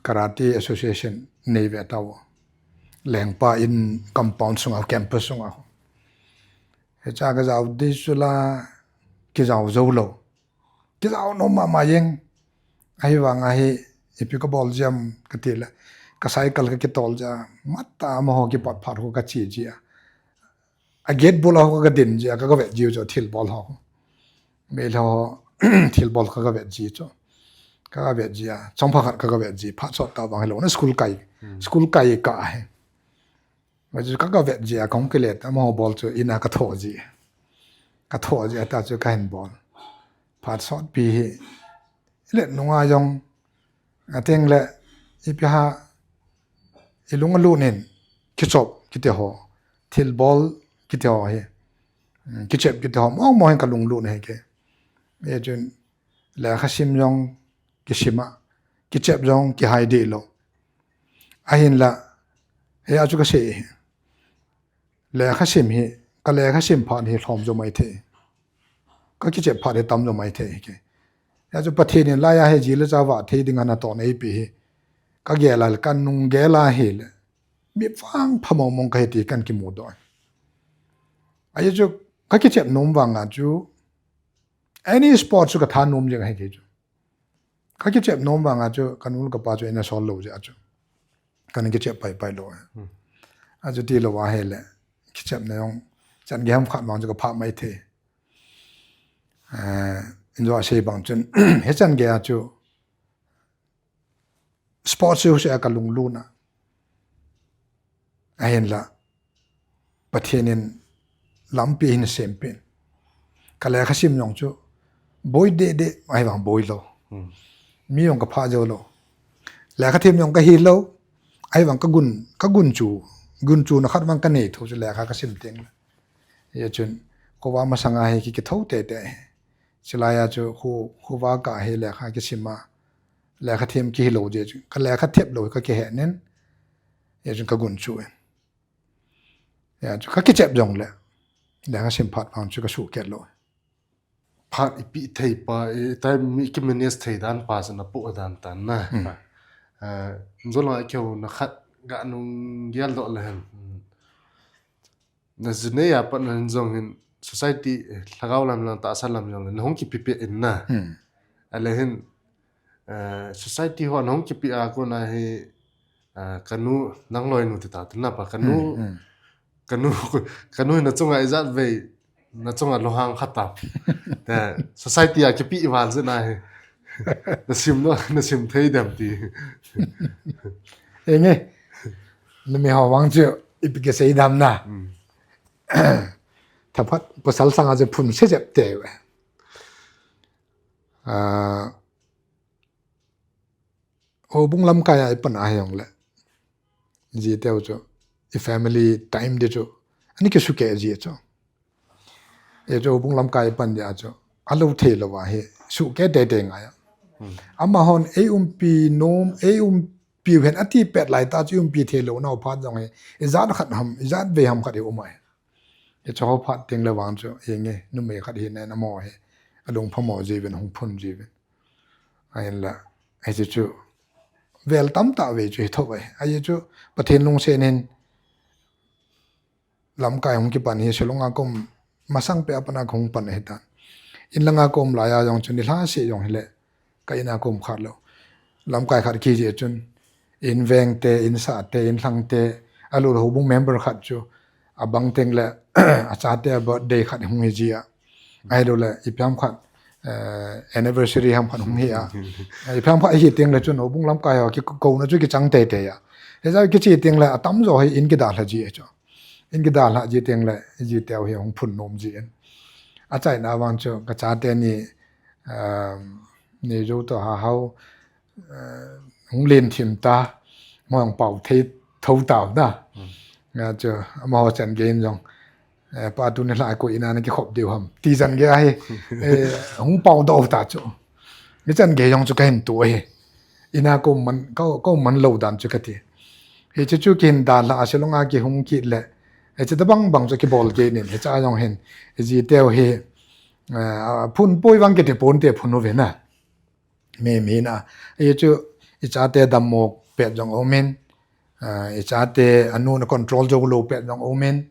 Karate Association nei ve tau. Lengpa in compound sunga, campus sunga. Hicha ka jao di chu la kijao jou lou. Kijao nom mama jeng. Ahivang ahi, ipi ka bol jia em ka ti le, ka cycle ka kitol jia, matah a amaho kipat phat khu ka che jia. A gate bul a khu ka din jia, ka ka vet jiu chu thil bol ho. Meilhei ho thil bol ka ka vet ji chu. Ka ka vet jia, chomkhat ka ka vet ji, phat sot tah vang hilou na school kai, school kai ka ahi. Ka chu ka ka vet ji a, kong kile ta, amaho bol chu in a ka tho ji. Ka tho ji a ta chu ka hin bol. Phat sot pi hi. Ile nunga jong. Ateng le, ipi ha, ilung alut nin, kichop, kiti ho. Thil bol, kiti ho hi. Kichep, kiti ho. Mong mong hin ka lunglut hi ke. Hichun, lekha sim jong, kisim a, kichep jong kihai deh lou. Ahinla, hia chu ka sei hi. Lekha sim hi, ka lekha sim phat hi lhom jo mai thei. Ka kichep phat hi tam jo mai thei hi ke. Hia chu Pathen in laiya hi ji le cha vah thei dinga natoh neipe hi. Ka gel a le, ka nung gel a hile. Mi vangpha mong mong ka hi ti kan kimudoh. Ahi chu, ka kichep nom vanga chu, any sport chu ka thanom jing ahi kei chu. Ka kichep nom vanga chu, ka nu le ka pa chu eina sol lou jeh a chu. Ka na kichep pai pai lou. Achu ti lou ahile, kichepna jong, chan gei ham khat vang chu ka phah mai thei. Eh, injo a sei bang chun, hichan gei a chu sports chu se a ka lunglut na. Ahinla, Pathen in lampi hin sempeh in. Ka lekha sim jong chu, boi deh deh, ahivang boi lou. Hmm. Mi jong ka pha jou lou. Lekha them jong ka hi lou. Ahivang ka gun, ka gun chu, gun chu na khat vang ka nei tho chu lekha ka sim teng le. Hijeh chun, khovah masanga hi ki, kitho tete. Chulai a chu khu, khovah ka hi lekha kisim a. Lekha them kihi lou jeh chu. Ka lekha thep lou ka kihe nin. Hijeh chun ka gun chu in. Hijeh chu ka kichep jong le. Lekha sim phat vang chu ka suhkeh lou. Phat ipi thei pa, i time mi ki manage thei dan pa chu na pu dan tan na. Hmm. Eh, jong la keu na khat ga nung gel doh le hen. Hmm. Na june ya pat na hin jong hin society, eh, lhagao lam lang tahsa lam jong le, na hung kipipi in na. Hmm. Ale hin, eh, society ho na hung kipi a kona hi, eh, ka nu nang loi nu ti ta, ti na pa ka nu, Hmm, hmm. ka nu, ka nu na chunga ijat vei, na chunga lunghang khat tam. Te, society a kipi val jeh na hi. Na sim no, na sim thei dem ti. Enge, numei ho vang chu, ipi kisei dem na. Hmm. Thaphat, pasal sanga chu phun se jep te ve. Ah, houbung lamkai a i pan a hi jong le. Ji teu chu, i family time di chu, ani kisuhkeh ji chu. E chu houbung lamkai i pan di a chu, a lou thei lou a hi, suhkeh tete ngai a. Hmm. Amahon, ei umpi nom, ei umpi u hen ati pet lai tah chu, i umpi thei lou nau phat jong hi, ijat khat ham, ijat vei ham khat i um a hi. Hiche ho phat teng le vang chu, enge, numei khat hi nen amaho hi, alung phamo jiuvin, hung phun jiuvin. Ahinla, hiche chu, vel tamtah vei chu hi tho ve. Ahi chu, Pathen lungset in, lamkai hung kipan hi, Shillong a ka um, masang pet a pat a ka hung pan ahi tan. In langa ka um lai a jong chu, nilhah seh jong hi le, ka in a ka um kha lou. Lamkai khat ki ji chun, in veng te, in sah te, in lhang te, a lou houbung member khat chu, a bang teng le, a chate a birthday khat hung hi ji a. Ahilou le, ipi ham khat, eh, anniversary ham khat hung hi a. Ipi ham khat hi teng le chun, houbung lamkai ho, ki, ko na chu kichang tete a. Hijeh a kichi teng le, a tamjo hi in kidalha ji a chu. In kidalha ji teng le, ji teu hi hung phun nom ji in. A chaina vang chu, ka chate ni, um, ni jo to ha hao, eh, hung len thim ta, mo hung pao thei tho tau na. Hmm. Nga chu, amaho chan gei in jong, eh, pa tuni lha ko in a na kikhop diu ham. Ti chan gei ahi, eh, hung pao doh ta chu. Ni chan gei jong chu ka hin tu ahi. In a ko man, ko, ko man lou dan chu ka ti. Hiche chu kihin dalha a Shillong a kihung kit le. Hiche tabang bang chu kibol kit nin. Hiche a jong hin. Ji teu hi, eh, phun poi vang kiti pon te phun u ve na. Mi, mi na. Ahi chu, i chate dammo pet jong um in, ah, i chate anu na control jou lou pet jong um in.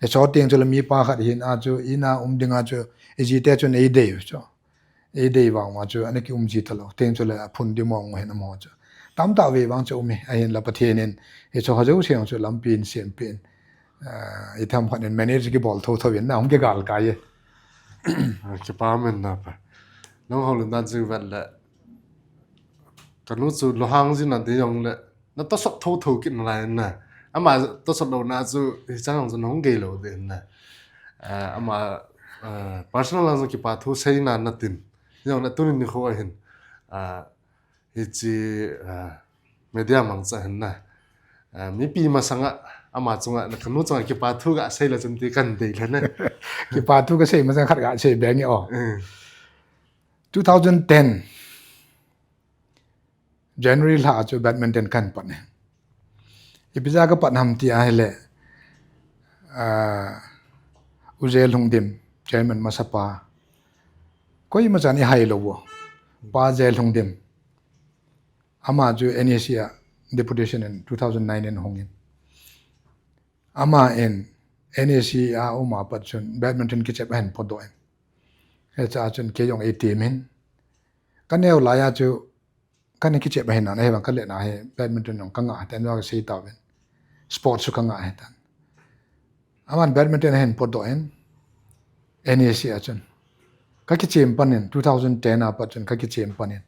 Hiche teng chu le mi pa khat hin a chu, in a um ding a chu, i ji te chu nei dei chu. Ei dei vang ma chu, ana ki um ji ta lou. Teng chu le a phun di mong hin amaho chu. Tamtah vei vang chu um e, ahinla Pathen in, hiche ho jouse chu lampi in sempeh in. Ah, i tham khat in manage kibol tho tho in na hung kigal kai e. Ah, kipa um in na pa. Nang hou lun dan jing vet le. Ka nu chu lunghang jin na ti jong le. Na tosot tho tho kit na lai na. Ama tosot lou na chu, hichang jong chu na hung gei lou de na. Ah, ama, ah, personal lang jong kipa thu sei na na tin. Jong le tuni nikho a hin. Ah, hiche, ah, media mangcha hin na. Ah, mipi masanga, ama chunga, na ka nu chunga kipa thu ga sei la chun ti kan dei le ne. Kipa thu ka sei masang khat ga sei be nge o. Mm. Two thousand ten, January lha chu badminton kan pan e. Ipi jeh a ka pan ham ti ahile, ah, U J Lhungdim, chairman masapa. Koima chan i hai lou u. Pa J Lhungdim. Ama chu N E C a deputation in two thousand nine in hung in. Ama in N E C a um a pat chun badminton kichep ahin potdoh in. Hiche a chun kei jong ei team in. Ka neo lai a chu ka ni kichep ahin nan, ahivang ka let na hi badminton jong ka ngah, ten jong ka sei tauvin. Sport chu ka ngah ahi tan. Aman badminton ahin potdoh in, N E C a chun. Kakichem panin, two thousand ten a pat chun kakichem panin,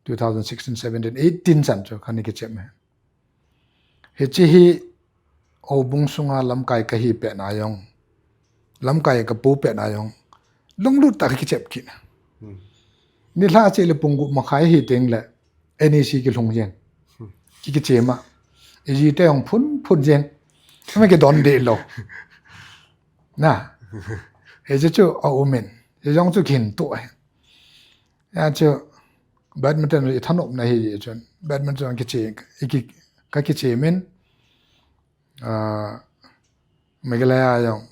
two thousand sixteen, seventeen, eighteen chan chu kana kichem e. Hiche hi houbung sunga lamkai kahi pet na jong, lamkai kapo pet na jong, lunglut tah a kakichep kit. Nilhah cheh le pung gup makhai hi teng le, N E C kilhung jeng. Ki, kichem a. Iji te jong phun phun jeng. Kami kidon deh lou. Na. Hiche chu aumin. Hiche jong chu kihin toh e. Hijeh chun badminton ithanopna hi chun. Badminton kiche, iki, kakichem in. Ah, Meghalaya jong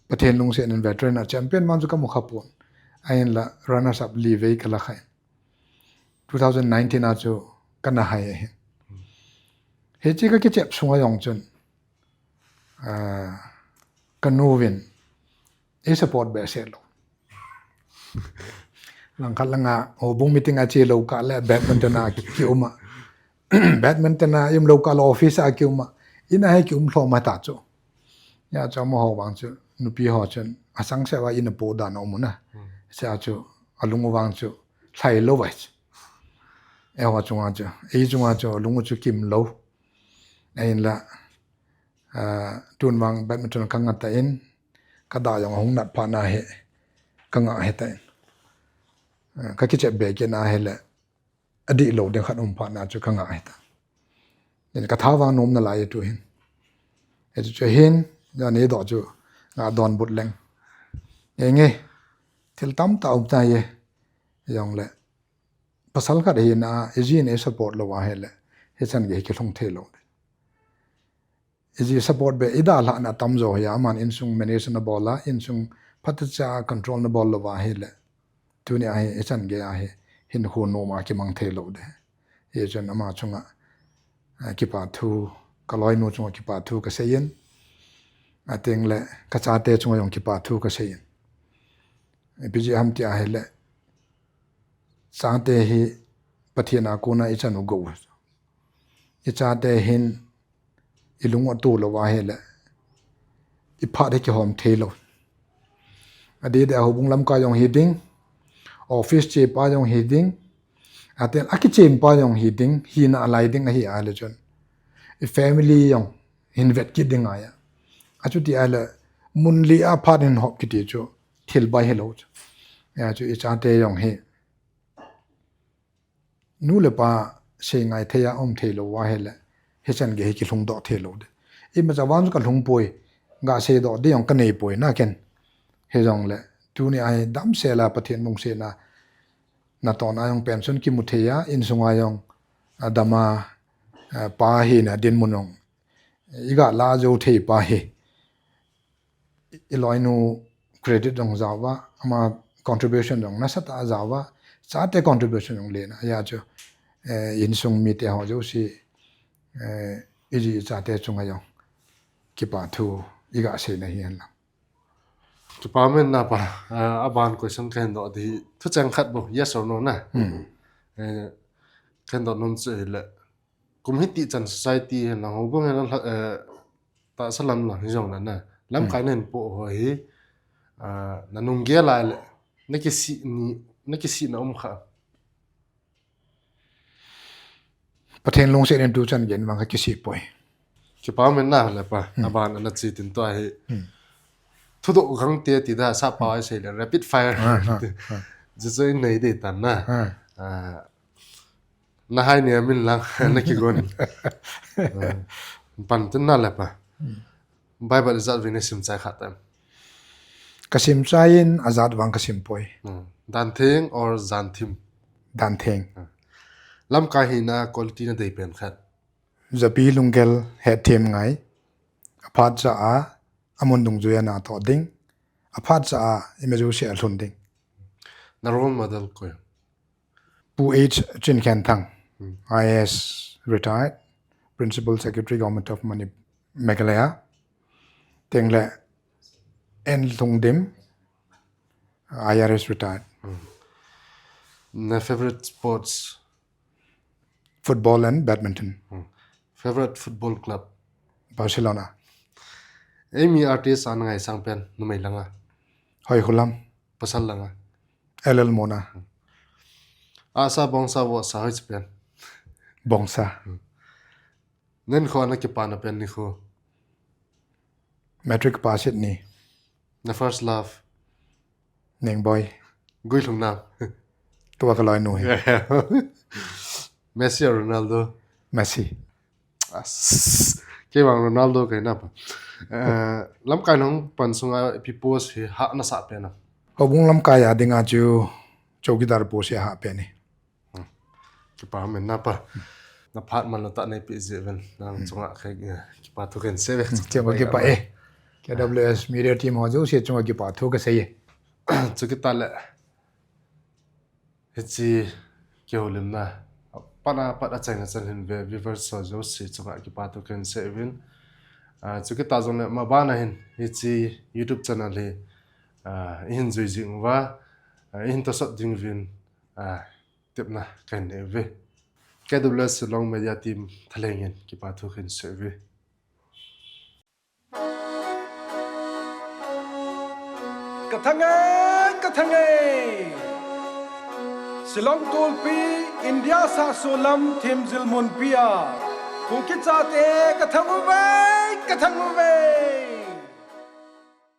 Pathen lungset in veteran a champion man chu kamu kha pon. Ahinla runners up li vei kala kha in. Two thousand nineteen a chu kana hai ahi. Hiche kakichep sunga jong chun, ah, kanu vin eisupport behseh lou. Langkhat langa houbung meeting a che lou kah le badminton a ki, kium a. Badminton a um lou kah le office a kium a. In a hi kium lhom a ta chu. Hijeh chun amaho vang chu, nupi ho chun, asangseh uva in a po dan a um un a. Hijeh chun, alung u vang chu, lhai lou vai chu. Eiho chunga chu, ei chunga chu, alung u chu kim lou. Ahinla, ah, tun vang badminton kangah tan, kadah jong ahung nat phat na hi, kangah ahitan. Ah, kakichep be kit na hile, adih lou ding khat um phat na chu kangah ahitan. Then katha vang nom nalai e tuhin. Hichu chu hin, ja nei doh chu, nga donbut leng. Enge, thil tamtah um tai e, jongle. Pasal khat hina, iji in eisupport lou ahile, hichan gei hi kilhung thei lou. Iji support be idalhah na tamjo hi, aman insung manage na bol a, insung phatechan control na bol lou ahile. Tuni a hi, hichan gei a hi, hinkho nom a kimang thei lou ding. Hichun ama chunga, ah, kipa thu, kaloinu chunga kipa thu kasei in. Ateng le, kachate chunga jong kipa thu kasei in. Ipi jeh ham ti ahile, chate hi Pathen a kona ichan u gou. Ichate hin ilung u ato lou ahile, iphat hi kihom thei lou. Adeh deh a houbung lamkai jong hi ding, office chepa jong hi ding, atel akichem pa jong hi ding, hina alai ding ahi ahile chun. I family jong hin vet kit ding ahi a. Achuti ahile, mun li a phat hin hop kiti chu, thil bai hilou chu. Hijeh chun ichate jong hi. Nu le pa seingai thei a um thei lou ahile, hichan gei hi kilhung doh thei lou ding. Imacha vang chu kalhung poi, gasei doh ding jong kanei poi, naken. Hijongle, tuni a hi damsel a Pathen lungset na, natoh na jong pension kimu thei a, insung a jong, adama, eh, pa hina dinmun jong, iga lah jou thei pa hi. I, iloinu credit jong jao uva, ama contribution jong nasatah a jao uva, chate contribution jong len a, hijeh chun, eh, insung mite ho jouse, eh, iji ichate chunga jong kipa thu iga seina hi hen lang. Kipa umin na pa, eh, aban question kahin doh ding, thucheng khat bou, yes or no na? Hmm. Eh, kahin doh nom chu hile. Kum hiti chan society hen lang, houbung hen lang, eh, tahsa lam lang hijongle na. Lamkai na hin po ho hi, ah, nanung gel a le, nakisih ni, nakisih na um kha. Pathen lungset in tuchan gei in vang kakisih poi. Kipa umin na le pa, aban ana che tin tua hi. Thudoh gangte ti da sa pa ai sei le rapid fire. Ah, ah, ah. Jesu in nei dei tan na. Ah. Ah, Nahai ni amin lang, nakigon. Pan tin na le pa. Bible ijat vei nasim chai kha tam? Kasim chai in ajat vang kasim poi. Hmm. Dantheng or janthim? Dantheng. Hmm. Lamkai hina quality nadei pen khat? Japi lunggel hetthem ngai. Aphat cha a, amun dungjuia natoh ding. Aphat cha a, ima jouse alhun ding. Na role model koi? Pu H Chinkhenthang, hmm, I A S retired, Principal Secretary, Government of Mani-, Meghalaya. Tengle N Lhungdim, I R S retired. Hmm. Na favorite sports? Football and badminton. Hmm. Favorite football club? Barcelona. Eimi artist a nangaisang pen, numei langa? Hoikhulam. Pasal langa? L L Mona. Asa bongsa vohsa hoiche pen? Bongsa. Nahinkho a nakipana pen nikho? Matric pass it ni. Na first love? Nengboi. Guilhung nam? Tua kaloinu hi. Messi or Ronaldo? Messi. As, kei vang Ronaldo kahi napa. Eh, lamkai nahung pan sunga ipi post hi hahsa nasah pen a? Houbung lamkai a dinga chu chowkidar post hi ahah pen e. Kipa men napa. Naphat manlou tah neipeh jeh uvin nang chunga kei, eh, kipa thu kahin sei uve. Chunga kipa e. K W S media team ho jouse chunga kipa thu kasei e. Chukit tale. Hiche kihoulimna apat apat achaina chan hin ve viewers ho jouse chunga kipa thu kahin sei uvin. Ah, chukit jongle mabana hin hiche YouTube channel hi, ah, ihin jui jing uva, ah, ihin tosot ding uvin, ah, tepna kahin nei uve. K W S Shillong Media Team thalheng in kipa thu kahin sei uve. Ka thang e, ka thang e. Shillong tulpi, India sahso lam themjil munpi a Kuki chate ka thang uve, ka thang uve.